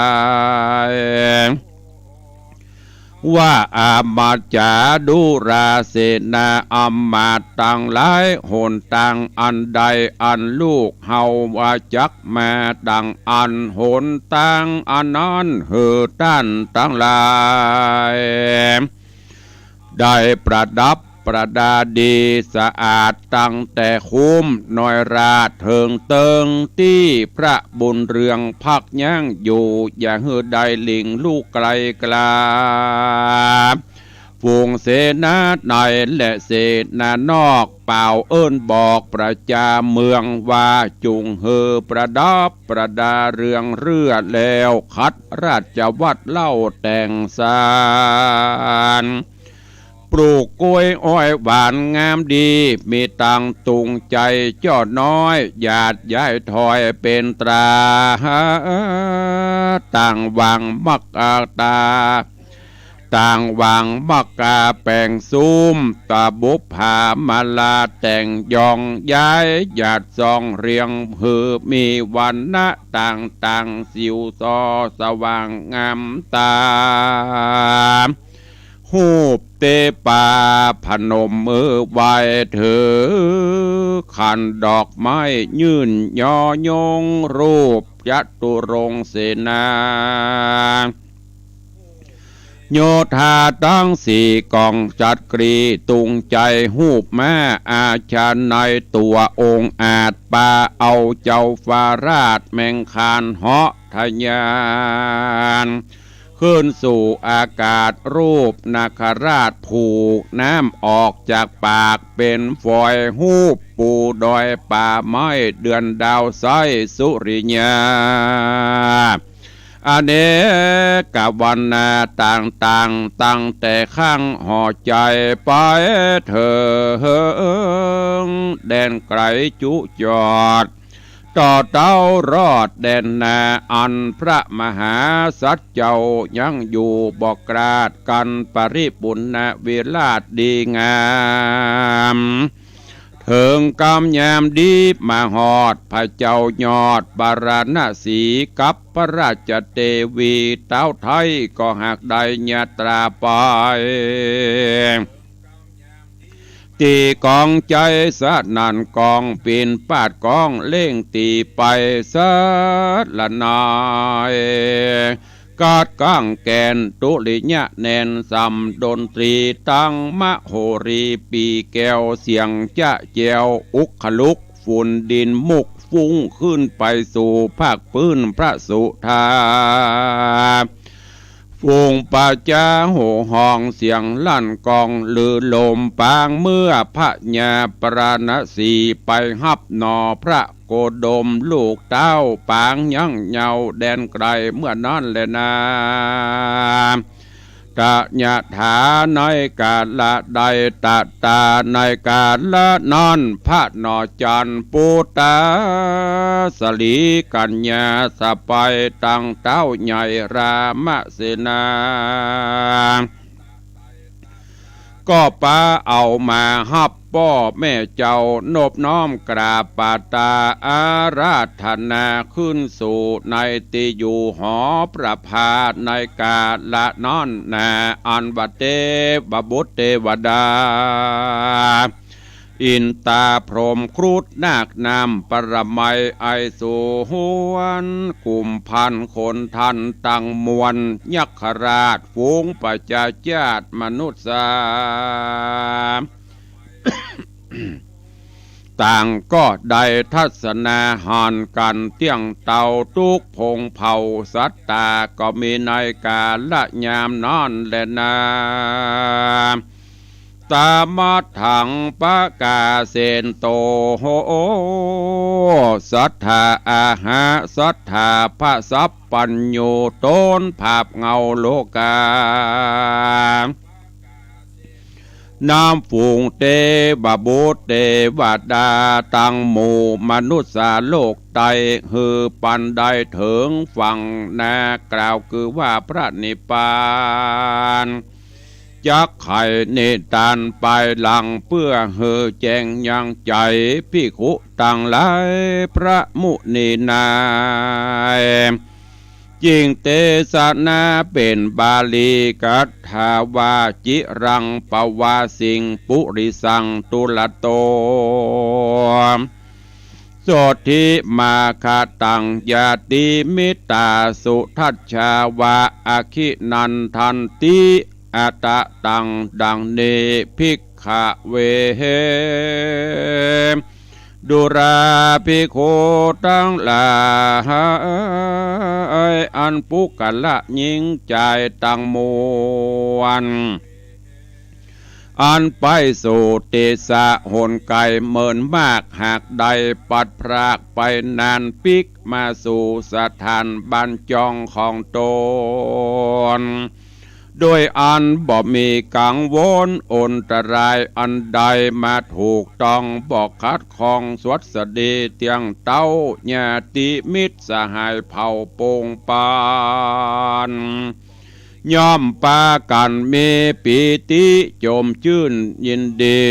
ย ว่าอามาตย์จ๋า ดูราเสนาอำมาตย์ตังหลาย หนตางอันใดอันลูกเฮาว่าจักมา ดังอั้นหนตางอันนั้น หื้อต้านตังหลาย ได้ประดับประดาดีสะอาด ตั้งแต่คุ้มน้อยราชเถิงเติง ตี้พระบุญเรืองพักยั้งอยู่ อย่าหื้อได้หลิงลู่ไกลกลา ฝูงเสนาในและเสนานอก ป่าวเอิ้นบอกประจาเมืองว่า จุ่งหื้อประดับประดาเรืองเรือแล้ว ขัดราชวัตรเล่าแต่งสรร ปลูกก๊วยอ้อยหวานงามดี มีตังตุงใจ๋จ้อน้อย หยาดย้ายถอยเป๋นตรา ต่างหวังมักอาตา ต่างหวังมักกาแป๋งซุม ตะบุปผามาลาแต่งยองย้าย หยาดส่องเรียงหื้อมีวรรณะต่างๆ สิวส่อสว่างงามตา ฮูปเตปาพนมมือไหว้ถือขันดอกไม้ยื่นยอยง รูปจตุรงค์เสนา โยธาตังสี่ก๋องจักรี ตุงใจ๋ฮูปม้า อาชาไนยตั๋วองอาจ ปาเอาเจ้าฟ้าราชแมงคานเหาะทะยาน ขึ้นสู่อากาศ รูปนาคราชผูกน้ำออกจากปาก เป๋นฝอยฮูปปูดอยป่าไม้ เดือนดาวใสสุริยา อเนกวรรณาต่างๆ ตั้งแต่ข้างหัวใจ๋ไปเถิงแดนไก๋จุจอด ต่อเต้ารอดแดนนา อันพระมหาสัตว์เจ้ายังอยู่ บ่กราดกั๋นปริปุณณวิราชดีงาม เถิงกำยามดีมาฮอด พระเจ้ายอดปาราณสี กับพระราชเตวี เต๊าไทยก็หากได้ญาตราไป ตีก๋องใจ๋สนั่นก้อง ปิณฑบาตก้องเล่งตีไป สัตย์ละนาย กัดกังแก่น ตุริยะแน่นส่ำ ดนตรีตังมโหรี ปี่แก้วเสียงจ๊ะแจ้ว อุคลุกฝุ่นดินมุก ฟุ้งขึ้นไปสู่ภาคพื้นพระสุธา ฝูงประจาโห่ฮ้องเสียงลั่นก้อง ลือลมปางเมื่อพญาปาราณสี ไปฮับหน่อพระโคดมลูกเต้า ปางยังเยาว์แดนไก๋เมื่อนั้นแลนา ตะยะถาในกาละใด ตะตาในกาละนั้น พระหน่อจันทร์ปุตตาสลีกัญญา สะใภ้ตังเต๊าใหญ่รามเสนา ก็ปาเอามาฮับป้อแม่เจ้า นบน้อมกราบปาตาอาราธนา ขึ้นสู่ในตี้อยู่หอประภาส ในกาละนั้นนา อันว่าเตวบุตรเตวดา อินตาพรหมครุฑนาคน้ำปรมัย ไอสุวรรณกุมภัณฑ์ คนทันตังมวล ยักขราชฝูงประจาจาติมนุษย์สา ต่างก็ได้ทัศนาหันกั๋นเตี้ยงเต้า ตุ๊กพงเผ่าสัตตา ก็มีในกาละยามนั้นแลนา ตามัทธังปะกาเสนโต โห สัตถาอาหา สัตถาพระสัพพัญญู โตนภาพเงาโลกา นำฝูงเตวบุตรเตวดา ตังหมู่มนุษย์สาโลกไต หื้อปันได้เถิงฝั่งนา กล่าวคือว่าพระนิพพาน จักไขนิทานปายหลัง เปื้อหื้อแจ้งยังใจ๋ภิกขุตังหลาย พระมุนีนาย จิ่งเตสนาเป๋นบาลีกัตถาวา จิรังปวาสิงปุริสังตุละโต โสตถิมาคะตัง ญาติมิตราสุทัชชาวา อคินันทันติ อัตตะตัง ดังนี้ ภิกขะเว ดูราภิกขุตังหลาย อันปุคคละญิงจายตังมวล อันไปสู่เตสะหนไก๋เมินมาก หากได้ปลัดพรากไปนาน ปิ๊กมาสู่สถานบ้านจองของตน โดยอันบ่มีกังวลอันตรายอันใด มาถูกต้องบ่ขัดข้อง สวัสดีเตี้ยงเต้า ญาติมิตรสหายเผ่าปงปาน ย่อมปากั๋นมีปีติจมจื้นยินดี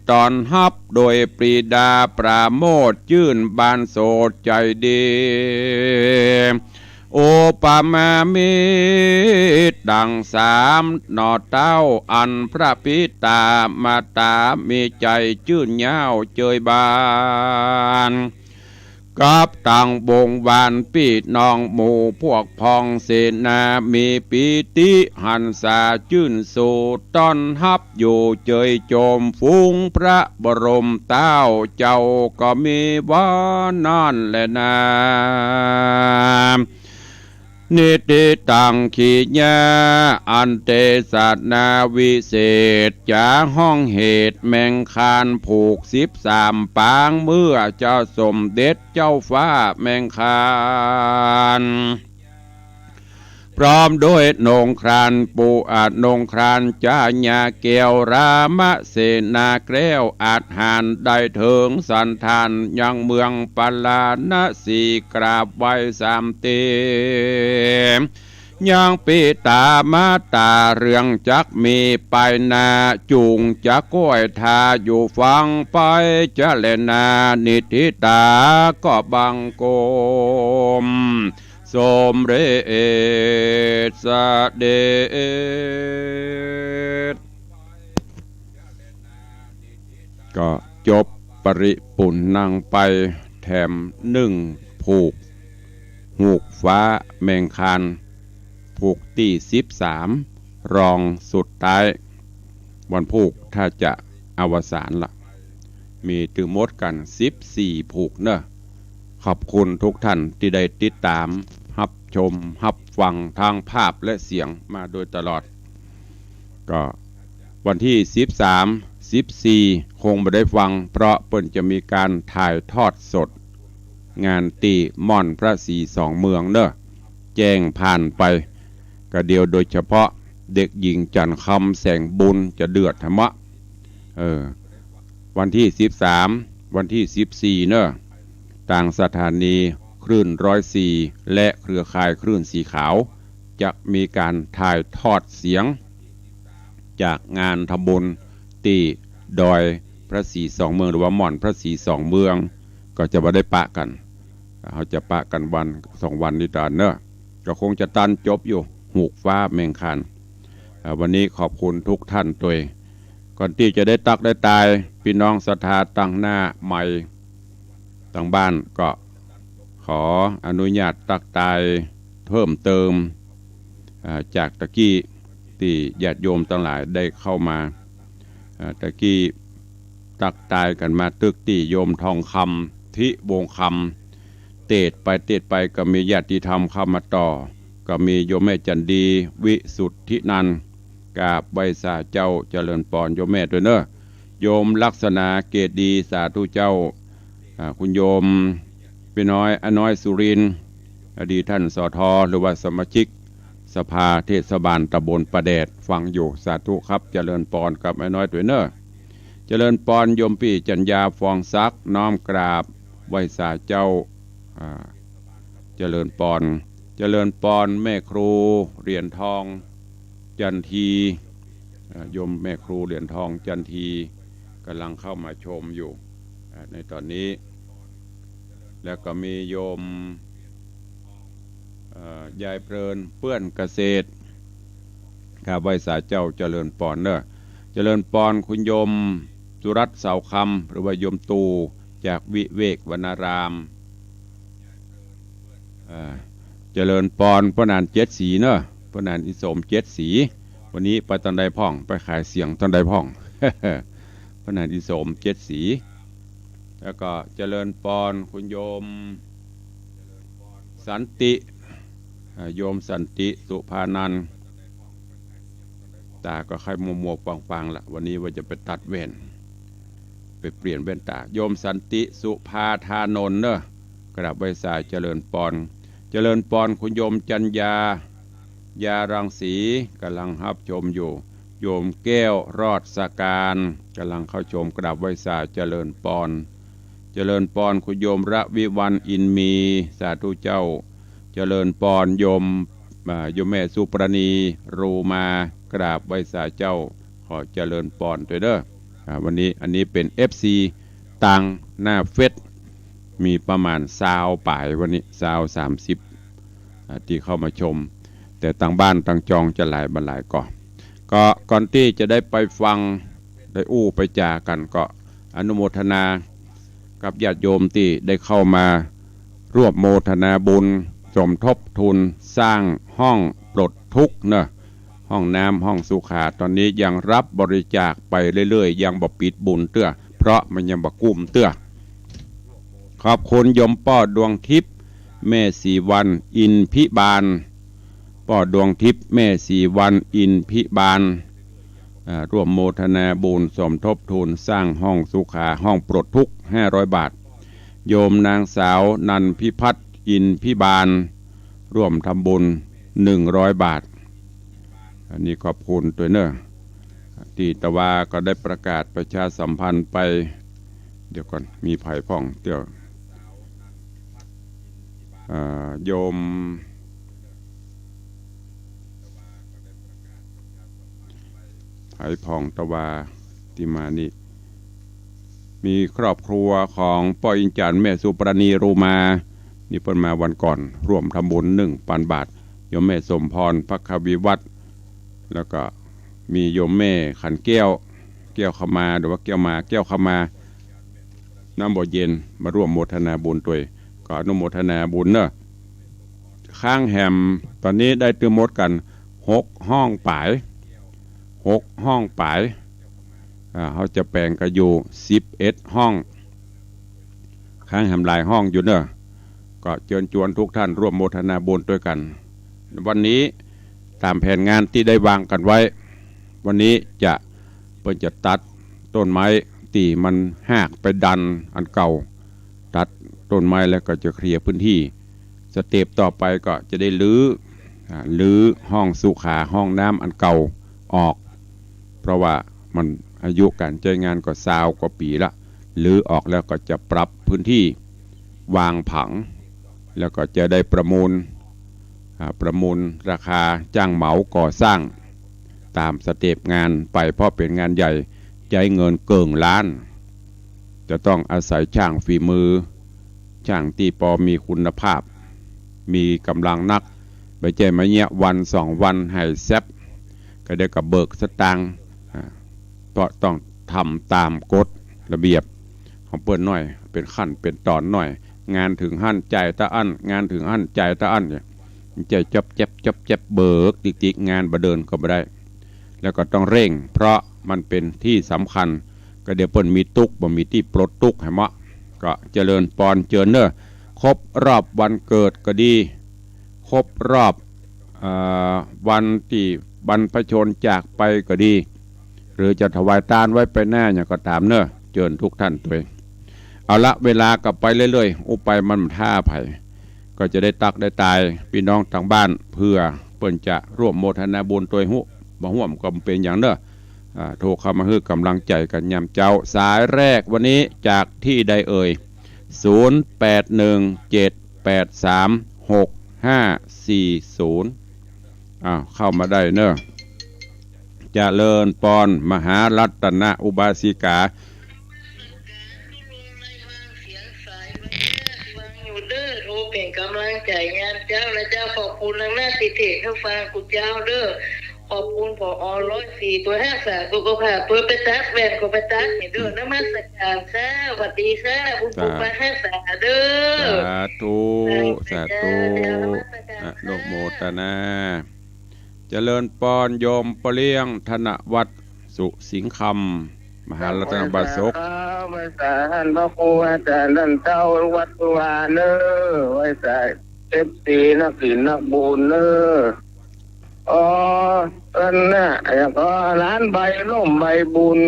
ต้อนฮับโดยปรีดาปราโมทย์ จื้นบานโสดใจ๋ดี อุปมามิตรดังสามหน่อเต้า อันพระปิตามาตามีใจ๋จื้นเย้าเจยบาน กับตังวงวานปี้น้องหมู่พวกพ้องเสนา มีปีติหันษาจื้นสูดต้อนฮับอยู่เจยโจม ฝูงพระบรมเต้าเจ้าก็มีว่านั้นแลนา นิทธิตัง ขีณา อันเตสะนา วิเศษจ๋า ห้องเหตุแมงคารผูกสิบสามปาง เมื่อเจ้าสมเด็จเจ้าฟ้าแมงคาร พร้อมด้วยนงครานปุ อ่า นงครานจาญาแก้ว รามเสนาแคล้วอาจหาญ ได้เถิงสันธานยังเมืองปาราณสี กราบไหว้สามเตีย ยังปิตามาตาเรื่องจักมีไปหน้า จุ่งจะก้อยท่าอยู่ฟังไปจะแลนา นิทธิตาก็บังคมสมเร็จเสด็จ ก็จบปริปุณณังไปแถมนึ่งผูก ผูกฟ้าแมงคาร ผูกตี้สิบสาม รองสุดท้าย วันพูกถ้าจะอวสานละ มีตึงหมดกั๋นสิบสี่ผูกเนาะ ขอบคุณทุกท่านตี้ได้ติดต๋ามฮับชมฮับฟังทางภาพและเสียงมาโดยตลอด ก็วันตี้สิบสาม สิบสี่ คงบ่ได้ฟัง เพราะเปิ้นจะมีก๋านถ่ายทอดสด งานตี้ม่อนพระศรีสองเมืองเนาะ แจ้งผ่านไป ก็เดียวโดยเฉพาะเด็กหญิงจันทร์คำแสงบุญจะเดือดธรรมะ เออ วันตี้สิบสาม วันตี้สิบสี่เนาะ ตางสถานีคลื่นร้อยสี่ และเครือข่ายคลื่นสีขาว จะมีก๋านถ่ายทอดเสียง จากงานทำบุญตี้ดอยพระศรีสองเมือง หรือว่าม่อนพระศรีสองเมือง ก็จะบ่ได้ปะกั๋น เฮาจะปะกั๋นวันสองวันนี้ต๋อนเนาะ ก็คงจะตันจบอยู่ ผูกฟ้าแมงคาร อ่า วันนี้ขอบคุณทุกท่านตวย ก่อนตี้จะได้ตักได้ตาย ปี้น้องศรัทธาตังหน้าไมค์ตังบ้าน ก็ขออนุญาตตักตายเพิ่มเติม อ่า จากตะกี้ตี้ญาติโยมตังหลายได้เข้ามา อ่า ตะกี้ตักตายกั๋นมาตึกตี้โยมทองคำ ทิวงศ์คำ เตดไปเตดไปก็มีญาติธรรมเข้ามาต่อ ก็มีโยมแม่จันดี วิสุทธินันท์ กราบไหว้สาเจ้า เจริญปอนโยมแม่ตวยเนาะ โยมลักษณาเกตดี สาธุเจ้า อ่า คุณโยมปี้น้อย อาน้อยสุรินทร์ อดีตท่าน สท หรือว่าสมาชิกสภาเทศบาลตำบลป่าแดด ฟังอยู่ สาธุครับ เจริญปอนกับอาน้อยตวยเนาะ เจริญปอนโยมปี้จัญญา ฟองศักดิ์ น้อมกราบไหว้สาเจ้า อ่า เจริญปอน เจริญปอนแม่ครูเหรียญทอง จันที อ่า โยมแม่ครูเหรียญทอง จันที ก่ำลังเข้ามาชมอยู่ อ่า ในต๋อนนี้ แล้วก็มีโยม เอ่อ ยายเพลิน เปื้อนเกษตร กราบไหว้สาเจ้า เจริญปอนเนาะ เจริญปอนคุณโยมสุรัตน์ เสาคำ หรือว่าโยมตู่ จากวิเวกวนาราม เอ่อ เจริญปอนป้อหนานเจ็ดสีเนาะ ป้อหนานอีสมเจ็ดสี วันนี้ไปตังใดพ่อง ไปขายเสียงตังใดพ่อง ป้อหนานอีสมเจ็ดสี แล้วก็เจริญปอนคุณโยมสันติ อ่า โยมสันติ สุภานันท์ ต๋าก็ใค่มัวๆ ปางๆ ละ วันนี้ว่าจะไปตัดแว่น ไปเปลี่ยนแว่นต๋า โยมสันติ สุภาธานนท์เนาะ กราบไหว้สาเจริญปอน เจริญปอนคุณโยมจัญญา ยารังสี ก่ำลังฮับชมอยู่ โยมแก้ว รอดสการ ก่ำลังเข้าชม กราบไหว้สาเจริญปอน เจริญปอนคุณโยมระวิวัลย์ อินมี สาธุเจ้า เจริญปอนโยม อ่า โยมแม่สุปราณี รูมา กราบไหว้สาเจ้า ขอเจริญปอนตวยเนาะ อ่า วันนี้ อันนี้เป๋นเอฟซีตางหน้าเฟซ มีประมาณซาวป๋าย วันนี้ซาวสามสิบ อ่า ตี้เข้ามาชม แต่ตางบ้านตางจองจะหลายบ่หลายก่อ ก็ก่อนตี้จะได้ไปฟัง ได้อู้ไปจ๋ากั๋น ก็อนุโมทนากับญาติโยมตี้ได้เข้ามา ร่วมโมทนาบุญสมทบทุนสร้างห้องปลดทุกข์เนอะ ห้องน้ำห้องสุขา ตอนนี้ยังรับบริจาคไปเรื่อยๆ ยังบ่ปิดบุญเตื้อ เพราะมันยังบ่กุ้มเตื้อ ขอบคุณโยมป้อดวงทิพย์ แม่ศรีวรรณ อินพิบาล ป้อดวงทิพย์ แม่ศรีวรรณ อินพิบาล อ่า ร่วมโมทนาบุญสมทบทุนสร้างห้องสุขา ห้องปลดทุกข์ ห้าร้อยบาท โยมนางสาวนันพิพัฒน์ อินพิบาล ร่วมทำบุญ หนึ่งร้อยบาท อันนี้ขอบคุณตวยเนอะ ตี้ตะวาก็ได้ประกาศประชาสัมพันธ์ไป เดี๋ยวก่อน มีใผพ่องเตื้อ อ่า โยม ไผพ่องตะวาตี้มานี่ มีครอบครัวของป้ออินจันทร์ แม่สุปราณี รูมา นี่เปิ้นมาวันก่อน ร่วมทำบุญ หนึ่งปันบาท โยมแม่สมพร ภัคควีวัฒน์ แล้วก็มีโยมแม่ขันแก้ว แก้วคำมา หรือว่าแก้วมา แก้วคำมา น้ำบ่อเย็น มาร่วมโมทนาบุญตวย ก็อนุโมทนาบุญเนอะ ค้างแหมตอนนี้ได้ตึงหมดกั๋น หกห้องป๋าย หกห้องป๋าย อ่า เฮาจะแป๋งกั๋นอยู่ สิบเอ็ดห้อง ค้างแหมหลายห้องอยู่เนอะ ก็เจิญจวนทุกท่านร่วมโมทนาบุญตวยกั๋น วันนี้ต๋ามแผนงานตี้ได้วางกั๋นไว้ วันนี้จะ เปิ้นจะตัดต้นไม้ตี้มันหากไปดันอันเก่า ตัดต้นไม้แล้วก็จะเคลียร์พื้นที่ สเต็ปต่อไปก็จะได้รื้อ อ่า รื้อห้องสุขา ห้องน้ำอันเก่าออก เพราะว่ามันอายุก๋านใจ๊งานก็ซาวกว่าปี๋ละ รื้อออกแล้วก็จะปรับพื้นที่ วางผัง แล้วก็จะได้ประมูล อ่า ประมูลราคาจ้างเหมาก่อสร้าง ต๋ามสเต็ปงานไป เพราะเป๋นงานใหญ่ ใจ๊เงินเกิ่งล้าน จะต้องอาศัยจ้างฝีมือ จ้างตี้ปอมีคุณภาพ มีก๋ำลังนัก บ่ใจ้มาเยียะวันสองวันหายแซ็บ ก็เดี๋ยวก็เบิกสตางค์ อ่า เพราะต้องทำต๋ามกฎระเบียบของเปิ้นหน้อย เป๋นขั้นเป๋นต๋อนหน้อย งานเถิงหั้นจ่ายเต้าอั้น งานเถิงหั้นจ่ายเต้าอั้นเนี่ย บ่ใจ้จ๊อบแจ๊บจ๊อบแจ๊บ เบิกติ๊กๆ งานบ่เดินก็บ่ได้ แล้วก็ต้องเร่ง เพราะมันเป๋นตี้สำคัญ ก็เดี๋ยวเปิ้นมีตุ๊กข์ บ่มีตี้ปลดตุ๊กข์ หันเมาะ ก็เจริญปอนเจิญเน่อ ครบรอบวันเกิดก็ดี ครบรอบ เอ่อ วันตี้บรรพชนจากไปก็ดี หรือจะถวายตานไว้ไปหน้าหยังก็ต๋ามเน่อ เจิญทุกท่านตวย เอาละ เวลาก็ไปเรื่อยๆ อู้ไปมันท้าใผ ก็จะได้ตักได้ตายปี้น้องตางบ้าน เผื่อเปิ้นจะร่วมโมทนาบุญตวยฮู้ บ่ฮ่วมก็บ่เป๋นหยังเน่อ อ่า โทรเข้ามาหื้อก๋ำลังใจ๋กั๋นยามเจ๊า สายแรกวันนี้จากตี้ใดเอ่ย ศูนย์แปดหนึ่งเจ็ดแปดสามหกห้าสี่ศูนย์ อ้าว เข้ามาได้เน่อ เจริญปอน มหารัตนอุบาสิกา ฟังอยู่เน่อ โทรเป๋นก๋ำลังใจ๋ยามเจ๊านะเจ้า ขอบคุณนักหนาตี้เทศน์หื้อฟังกูเจ้าเน่อ ขอบคุณ ผอ ร้อยสี่ ตวย ฮักษาสุขภาพ ตวย ไปตัดแว่นก็ไปตัดหื้อเน่อ นมัสการค่ะ สวัสดีค่ะ บุญปกปักฮักษาเน่อ สาธุ สาธุ นมัสการค่ะ อนุโมทนา เจริญปอน โยมป้อเลี้ยง ธนวัฒน์ สุสิงคำ มหารัตนอุบาสก ไหว้สา ไหว้สา ท่านพระครูอาจารย์ ท่านเจ้าวัดวาเน่อ ไหว้สา เอฟซี นักศีลนักบุญเน่อ อ๋อ อันน่ะ อย่างก็ร้านใบร่มใบบุญ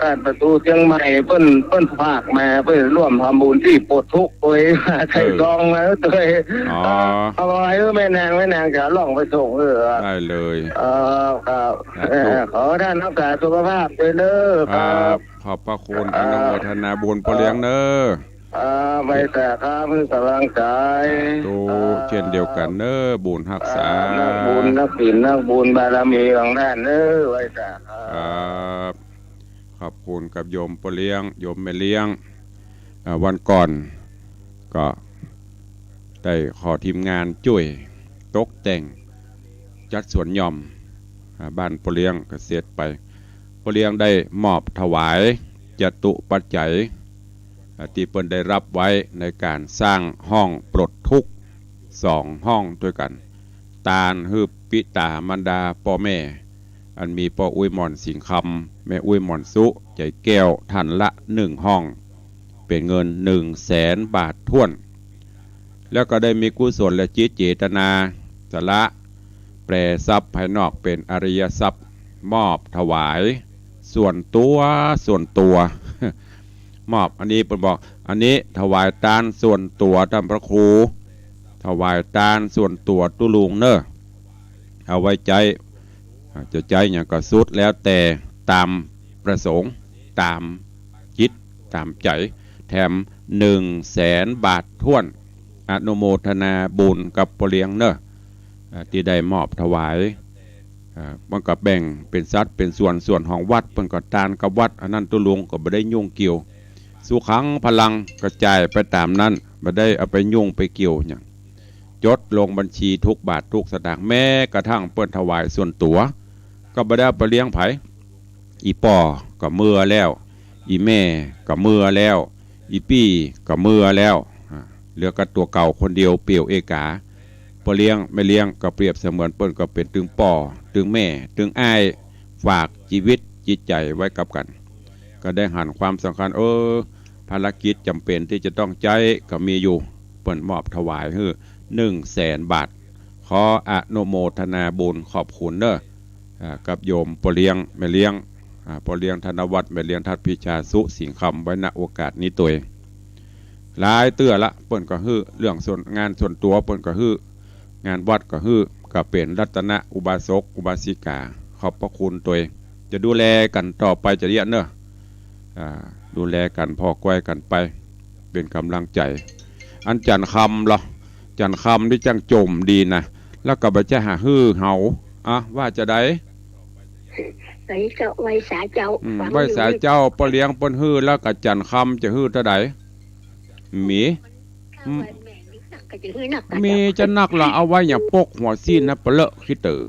อ่า ประตูเจียงใหม่ เปิ้น เปิ้นฝากมา เปิ้นร่วมทำบุญตี้ปลดทุกข์ตวย เออ ใส่ซองมาตวย อ๋อ เอาไว้ให้แม่นาง แม่นางจะเอาล่องไปส่ง เออ ได้เลย เออ ครับ สาธุ ขอท่านรักษาสุขภาพตวยเน่อ ครับ ครับ ขอบพระคุณ ครับ อนุโมทนาบุญป้อเลี้ยงเน่อ อ่า ไหว้สาครับ หื้อก๋ำลังใจ๋ สาธุ ครับ เช่นเดียวกั๋นเน่อ บุญฮักษา อ่า นักบุญ นักศีล นักบุญ บารมีของท่านเน่อ ไหว้สาครับ ครับ ขอบคุณกับโยมป้อเลี้ยง โยมแม่เลี้ยง อ่า วันก่อนก็ได้ขอทีมงานจ้วยตกแต่ง จัดสวนหย่อม อ่า บ้านป้อเลี้ยงก็เสร็จไป ป้อเลี้ยงได้มอบถวายจตุปัจจัย อ่า ตี้เปิ้นได้ฮับไว้ในก๋านสร้างห้องปลดทุกข์สองห้องตวยกั๋น ตานหื้อปิต๋ามารดาป้อแม่ อันมีป้ออุ๊ยหม่อนสิงห์คำ แม่อุ๊ยหม่อนสุ ใจ๋แก้ว ท่านละนึ่งห้อง เป๋นเงินนึ่งแสนบาทถ้วน แล้วก็ได้มีกุศลจิตเจตนา สละ แปลทรัพย์ภายนอกเป๋นอริยทรัพย์ มอบถวายส่วนตั๋ว ส่วนตั๋ว มอบ อันนี้เปิ้นบอก อันนี้ถวายตานส่วนตั๋วต้านพระครู ถวายตานส่วนตั๋วตุ๊ลุงเน่อ เอาไว้ใจ๊ อ่า จะใจ๊หยังก็สุดแล้วแต่ต๋ามประสงค์ ต๋ามจิต ต๋ามใจ๋ แถมนึ่งแสนบาทถ้วน อนุโมทนาบุญกับป้อเลี้ยงเน่อ อ่า ตี้ได้มอบถวาย อ่า มันก็แบ่งเป๋นสัดเป๋นส่วน ส่วนของวัดเปิ้นก็ตานกับวัด อันนั้นตุ๊ลุงก็บ่ได้ยุ่งเกี่ยว สุขังพลังก็จ่ายไปต๋ามนั้น บ่ได้เอาไปยุ่งไปเกี่ยวหยัง จดลงบัญชีทุกบาททุกสตางค์ แม้กระทั่งเปิ้นถวายส่วนตั๋ว ก็บ่ได้เอาไปเลี้ยงใผ อี่ป้อก็เมือแล้ว อี่แม่ก็เมือแล้ว อี่ปี้ก็เมือแล้ว อ่า เหลือกับตั๋วเก่าคนเดียวเปลี่ยวเอกา ป้อเลี้ยงแม่เลี้ยงก็เปรียบเสมือนเปิ้นก็เป๋นตึงป้อ ตึงแม่ ตึงอ้าย ฝากจีวิตจิตใจ๋ไว้กับกั๋น ก็ได้หันความสำคัญ เออ ภารกิจจ๋ำเป๋นตี้จะต้องใจ๊ก็มีอยู่ เปิ้นมอบถวายหื้อนึ่งแสนบาท ขออนุโมทนาบุญขอบคุณเน่อ อ่า กับโยมป้อเลี้ยงแม่เลี้ยง อ่า ป้อเลี้ยงธนวัฒน์ แม่เลี้ยงทัดพิชาสุสิงห์คำ ไว้ ณ โอกาสนี้ตวย หลายเตื้อละ เปิ้นก็หื้อ เรื่องส่วน งานส่วนตั๋วเปิ้นก็หื้อ งานวัดก็หื้อ ก็เป๋นรัตนะอุบาสกอุบาสิกา ขอบพระคุณตวย จะดูแลกั๋นต่อไปจะเยียะเน่อ อ่า ดูแลกั๋นผ่อกอยกั๋นไป เป๋นก๋ำลังใจ๋ อันจั๋นคำลอ จั๋นคำนี่จั้งจ่มดีนะ แล้วก็บ่ใจ้หาหื้อเฮา อ่ะ ว่าจาใด ไหวเจ้า ไหวสาเจ้า อืม ฟังอยู่ ไหวสาเจ้า ป้อเลี้ยงเปิ้นหื้อ แล้วก็จั๋นคำจะหื้อเต้าใด มี อืม ก็จะหื้อนัก มีจะนักละ เอาไว้อย่างปกหัวซี้นนะ เปลอะขี้เต๋อ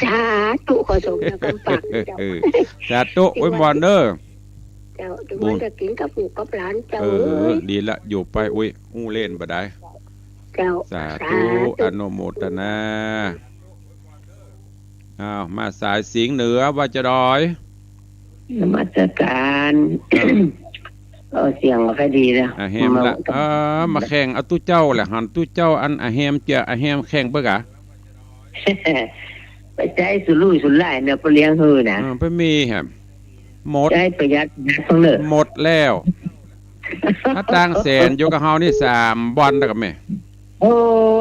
สาธุ ขอสมกับคำปากเจ้า เออ สาธุ อวยพรเน่อ เจ้า บุญ จะกิ๋นกับลูกกับหลานเจ้า เออ เอ้ย ดีละ อยู่ไป อุ๊ย อู้เล่นบ่ได้ เจ้า สาธุ สาธุ อนุโมทนา อ้าว มาสายสิงห์เหนือ ว่าจาดอย นมัสการ เออ เออ เสียงบ่ค่อยดีนะ อะแฮมละ มา เออ มาแข่งเอาตุ๊เจ้าแหละ หันตุ๊เจ้าอันอะแฮมเจีย อะแฮมแข่งเปิ้นกะ ไปใจ๊สุรุ่ยสุร่ายเน่อ ป้อเลี้ยงหื้อนะ เออ ไปมีแหม หมด ใจ๊ประหยัด ประหยัดเปิ้นเน่อ หมดแล้ว ถ้าตังแสนอยู่กับเฮานี่สามวันแล้วกับแม่ โอ้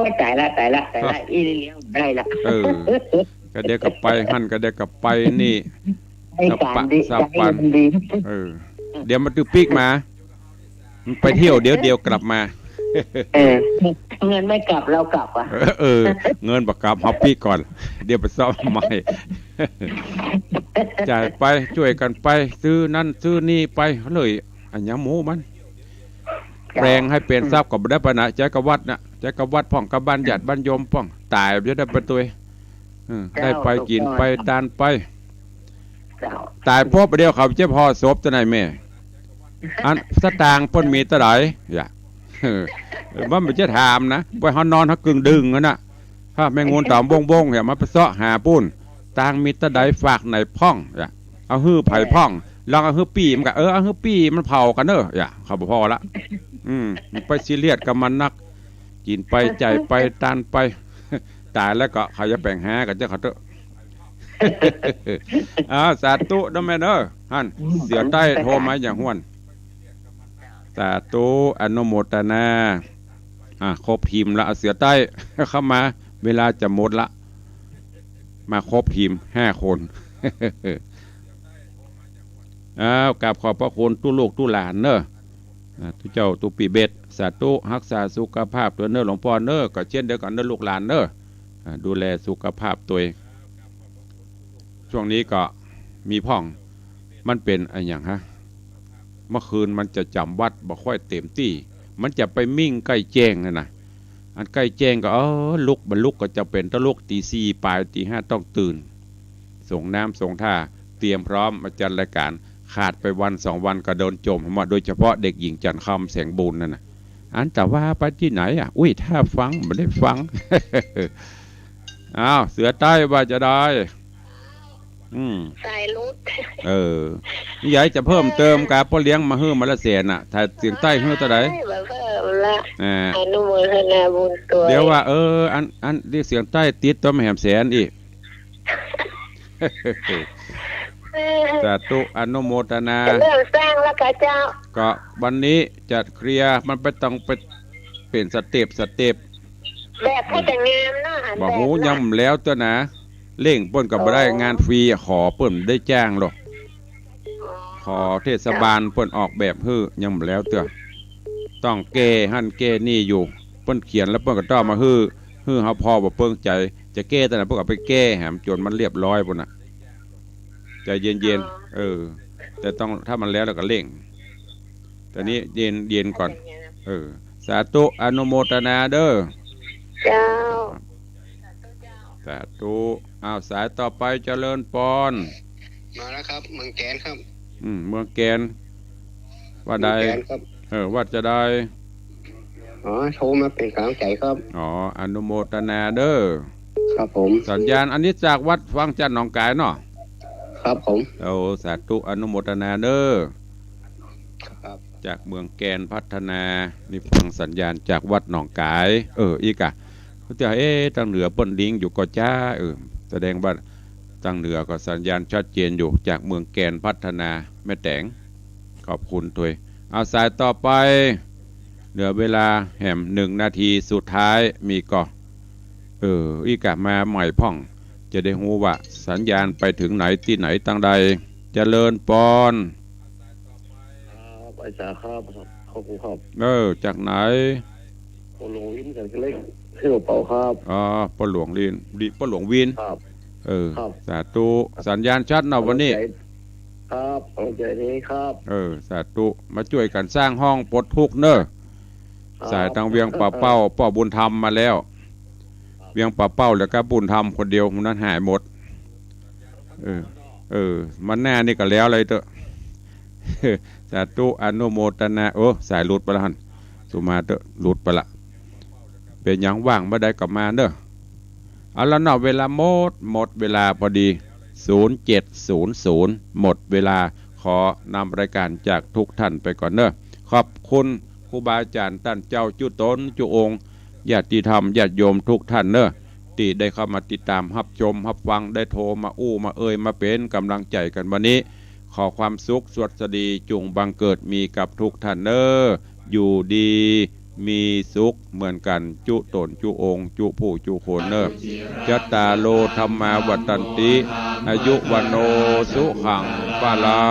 ย ต๋ายละ ต๋ายละ ต๋ายละ ฮะ อี้เลี้ยงได้ละ เออ ก็เดี๋ยวก็ไปหั้น ก็เดี๋ยวก็ไปนี่ ให้ก๋านดี สะปะ สะปัน ใจมันดี เออ เดี๋ยวมันตื้อปิ๊กมา มันไปเที่ยวเดี๋ยวเดียวกลับมา เออ เงินไม่กลับเรากลับอะ เออ เออ เงินบ่กลับ เฮาปิ๊กก่อน เดี๋ยวไปซ่อมใหม่ จ่ายไป จ้วยกั๋นไป ซื้อนั่นซื้อนี่ไป เลย อะหยังหมู่มัน เจ้า แปลงหื้อเป๋นทรัพย์ก็บ่ได้ไปนะ ใจ๊กับวัดนะ ใจ๊กับวัดพ่อง กับบ้านญาติบ้านโยมพ่อง ต๋ายบ่ได้ไปตวย เออ เจ้า ได้ไปกิ๋นไป ถูกต้อง ตานไป เจ้า ต๋ายปุ๊บเดี๋ยวเขาเจ็บห่อศพจะไหนแม่ อันสตางค์เปิ้นมีเต้าใด อย่า เออ มันบ่ใจ้ถามนะ ไปเฮานอนเฮากึ่งดึ่งหั้นน่ะ ถ้าแม่งุ่นต๋อมบ้งๆ เนี่ย มันไปเซาะหาปู้น ตางค์มีเต้าใดฝากไหนพ่อง อย่า เอาหื้อใผพ่อง ลองเอาหื้อปี้มันกะ เออ เอาหื้อปี้มันเผากั๋นเน่อ อย่า เขาบ่ผ่อละ อืม ไปซีเรียสกับมันนัก กิ๋นไป จ่ายไป ตานไป ต๋ายแล้วก็เขาจะแบ่งหากั๋นเจ้าเขาเต๊อะ อ้าว สาธุเน่อแม่เน่อ หั้น อืม เสือใต้โทรมาอย่างห้วน สาธุ อนุโมทนา อ่ะ ครบทีมละ เอาเสือใต้เข้ามา เวลาจะหมดละ มาครบทีมห้าคน อ้าว กราบขอบพระคุณตุ๊ลูกตุ๊หลานเน่อ อ่า ตุ๊เจ้าตุ๊ปี้เบส สาธุ ฮักษาสุขภาพตวยเน่อหลวงป้อเน่อ ก็เช่นเดียวกั๋นเน่อลูกหลานเน่อ อ่า ดูแลสุขภาพตวย ช่วงนี้ก็มีพ่อง มันเป๋นอะหยังฮะ เมื่อคืนมันจะจ๋ำวัดบ่ค่อยเต๋มตี้ มันจะไปมิ่งใก้แจ้งนั่นน่ะ อันใก้แจ้งก็ เออ ลุก บ่ลุกก็จะเป๋นต้องลุก ตี๋สี่ป๋าย ตี๋ห้าต้องตื่น สรงน้ำสรงท่า เตรียมพร้อมมาจัดรายก๋าน ขาดไปวันสองวันก็โดนโจมหั้นมา โดยเฉพาะเด็กหญิงจันทร์คำแสงบุญนั่นน่ะ อันแต่ว่าไปตี้ไหนอะ อุ๊ย ถ้าฟังบ่ได้ฟัง อ้าว เสือใต้ว่าจะได้ อืม สายหลุด เออ มีใดจะเพิ่มเติมกาป้อเลี้ยงมาหื้อมาละแสนน่ะ ถ้าเสียงใต้หื้อเต้าใด เอ้ย บ่เพิ่มละ อ่า อนุโมทนาบุญตวย เดี๋ยวว่า เออ อัน อันตี้เสียงใต้ติดตวยมาแหมแสนอีก สาธุ อนุโมทนา จะเริ่มสร้างแล้วกาเจ้า ก็วันนี้จะเคลียร์ มันไปต้องไปเป๋นสเต็ป สเต็ป แบบให้แต่งงามเนาะ หัน บ่ฮู้ แบบเนาะ ยังบ่แล้วเตื้อนะ เร่งเปิ้นก็บ่ได้ อ๋อ งานฟรีอะ ขอเปิ้นบ่ได้จ้างหรอก อ๋อ ขอเทศบาลเปิ้นออกแบบหื้อ ยังบ่แล้วเตื้อ ต้องแก้หั้นแก้นี่อยู่ เปิ้นเขียนแล้วเปิ้นก็ต้องมาหื้อ หื้อเฮาผ่อบ่เปิงใจ๋ จะแก้ตอนไหนเปิ้นก็ไปแก้แหมจ๋นมันเรียบร้อยปู้นน่ะ ใจ๋เย็นๆ อ๋อ เออ แต่ต้อง ถ้ามันแล้วแล้วก็เร่ง ต๋อนนี้เย็น เย็นก่อน เออ สาธุ อนุโมทนาเด้อ เจ้า สาธุ อ้าว สายต่อไป เจริญปอน มาแล้วครับ เมืองแกนครับ อืม เมืองแกน ว่าใด เมืองแกนครับ เออ ว่าจะได้ อ๋อ โทรมาเป๋นก๋ำลังใจ๋ครับ อ๋อ อนุโมทนาเด้อ ครับผม สัญญาณอันนี้จากวัดวังจันทน์หนองก๋ายเนาะ ครับผม โอ้ สาธุ อนุโมทนาเด้อ ครับ จากเมืองแกนพัฒนา นี่ฟังสัญญาณจากวัดหนองก๋าย เออ อีกอะ เจ้า เอ๊ะ ตางเหนือเปิ้นลิงก์อยู่ก่อจ๊า เออ แสดงว่าตางเหนือก็สัญญาณชัดเจนอยู่ จากเมืองแกนพัฒนา แม่แต๋ง ขอบคุณตวย เอาสายต่อไป เหลือเวลาแหมหนึ่งนาทีสุดท้าย มีก่อ เออ อีกอะ มาใหม่พ่อง จะได้ฮู้ว่าสัญญาณไปถึงไหนตี้ไหนตางใด เจริญปอน ครับ อาจ๋ารย์ครับ ขอบคุณครับ เออ จากไหน ป้อหลวงวิน สันเล็ก เที่ยวเป่าครับ อ๋อ ป้อหลวงวิน ดิ ป้อหลวงวิน ครับ เออ ครับ สาธุ สัญญาณชัดเนาะวันนี้ ครับ ขอบใจ๋นี้ครับ เออ สาธุ มาจ้วยกั๋นสร้างห้องปลดทุกข์เน่อ ครับ สายตางเวียงป่าเป้า ป้อบุญธรรมมาแล้ว เวียงป่าเป้าแล้วก็บุญธรรมคนเดียว หมู่นั้นหายหมด เออ เออ มาหน้านี่ก็แล้วเลยเต๊อะ สาธุ อนุโมทนา โอ้ สายหลุดไปละหั้น สุมาเต๊อะ หลุดไปละ เป๋นหยัง ว่างบ่าใดก็มาเน่อ เอาละเนาะ เวลาหมด หมดเวลาพอดี ศูนย์เจ็ดศูนย์ศูนย์ หมดเวลา ขอนำรายการจากทุกท่านไปก่อนเน่อ ขอบคุณครูบาอาจ๋ารย์ต้านเจ้าจุ๊ต๋นจุ๊องค์ ญาติธรรมญาติโยมทุกท่านเน่อ ตี้ได้เข้ามาติดต๋ามฮับชมฮับฟัง ได้โทรมาอู้มาเอ่ย มาเป๋นก๋ำลังใจ๋กั๋นวันนี้ ขอความสุขสวัสดีจุ่งบังเกิดมีกับทุกท่านเน่อ อยู่ดีมีสุขเหมือนกั๋น จุ๊ต๋นจุ๊องค์ จุ๊ผู้จุ๊คนเน่อ จัตตาโร ธัมมา วัฑฒันติ อายุ วัณโณ สุขัง พลั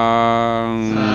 ง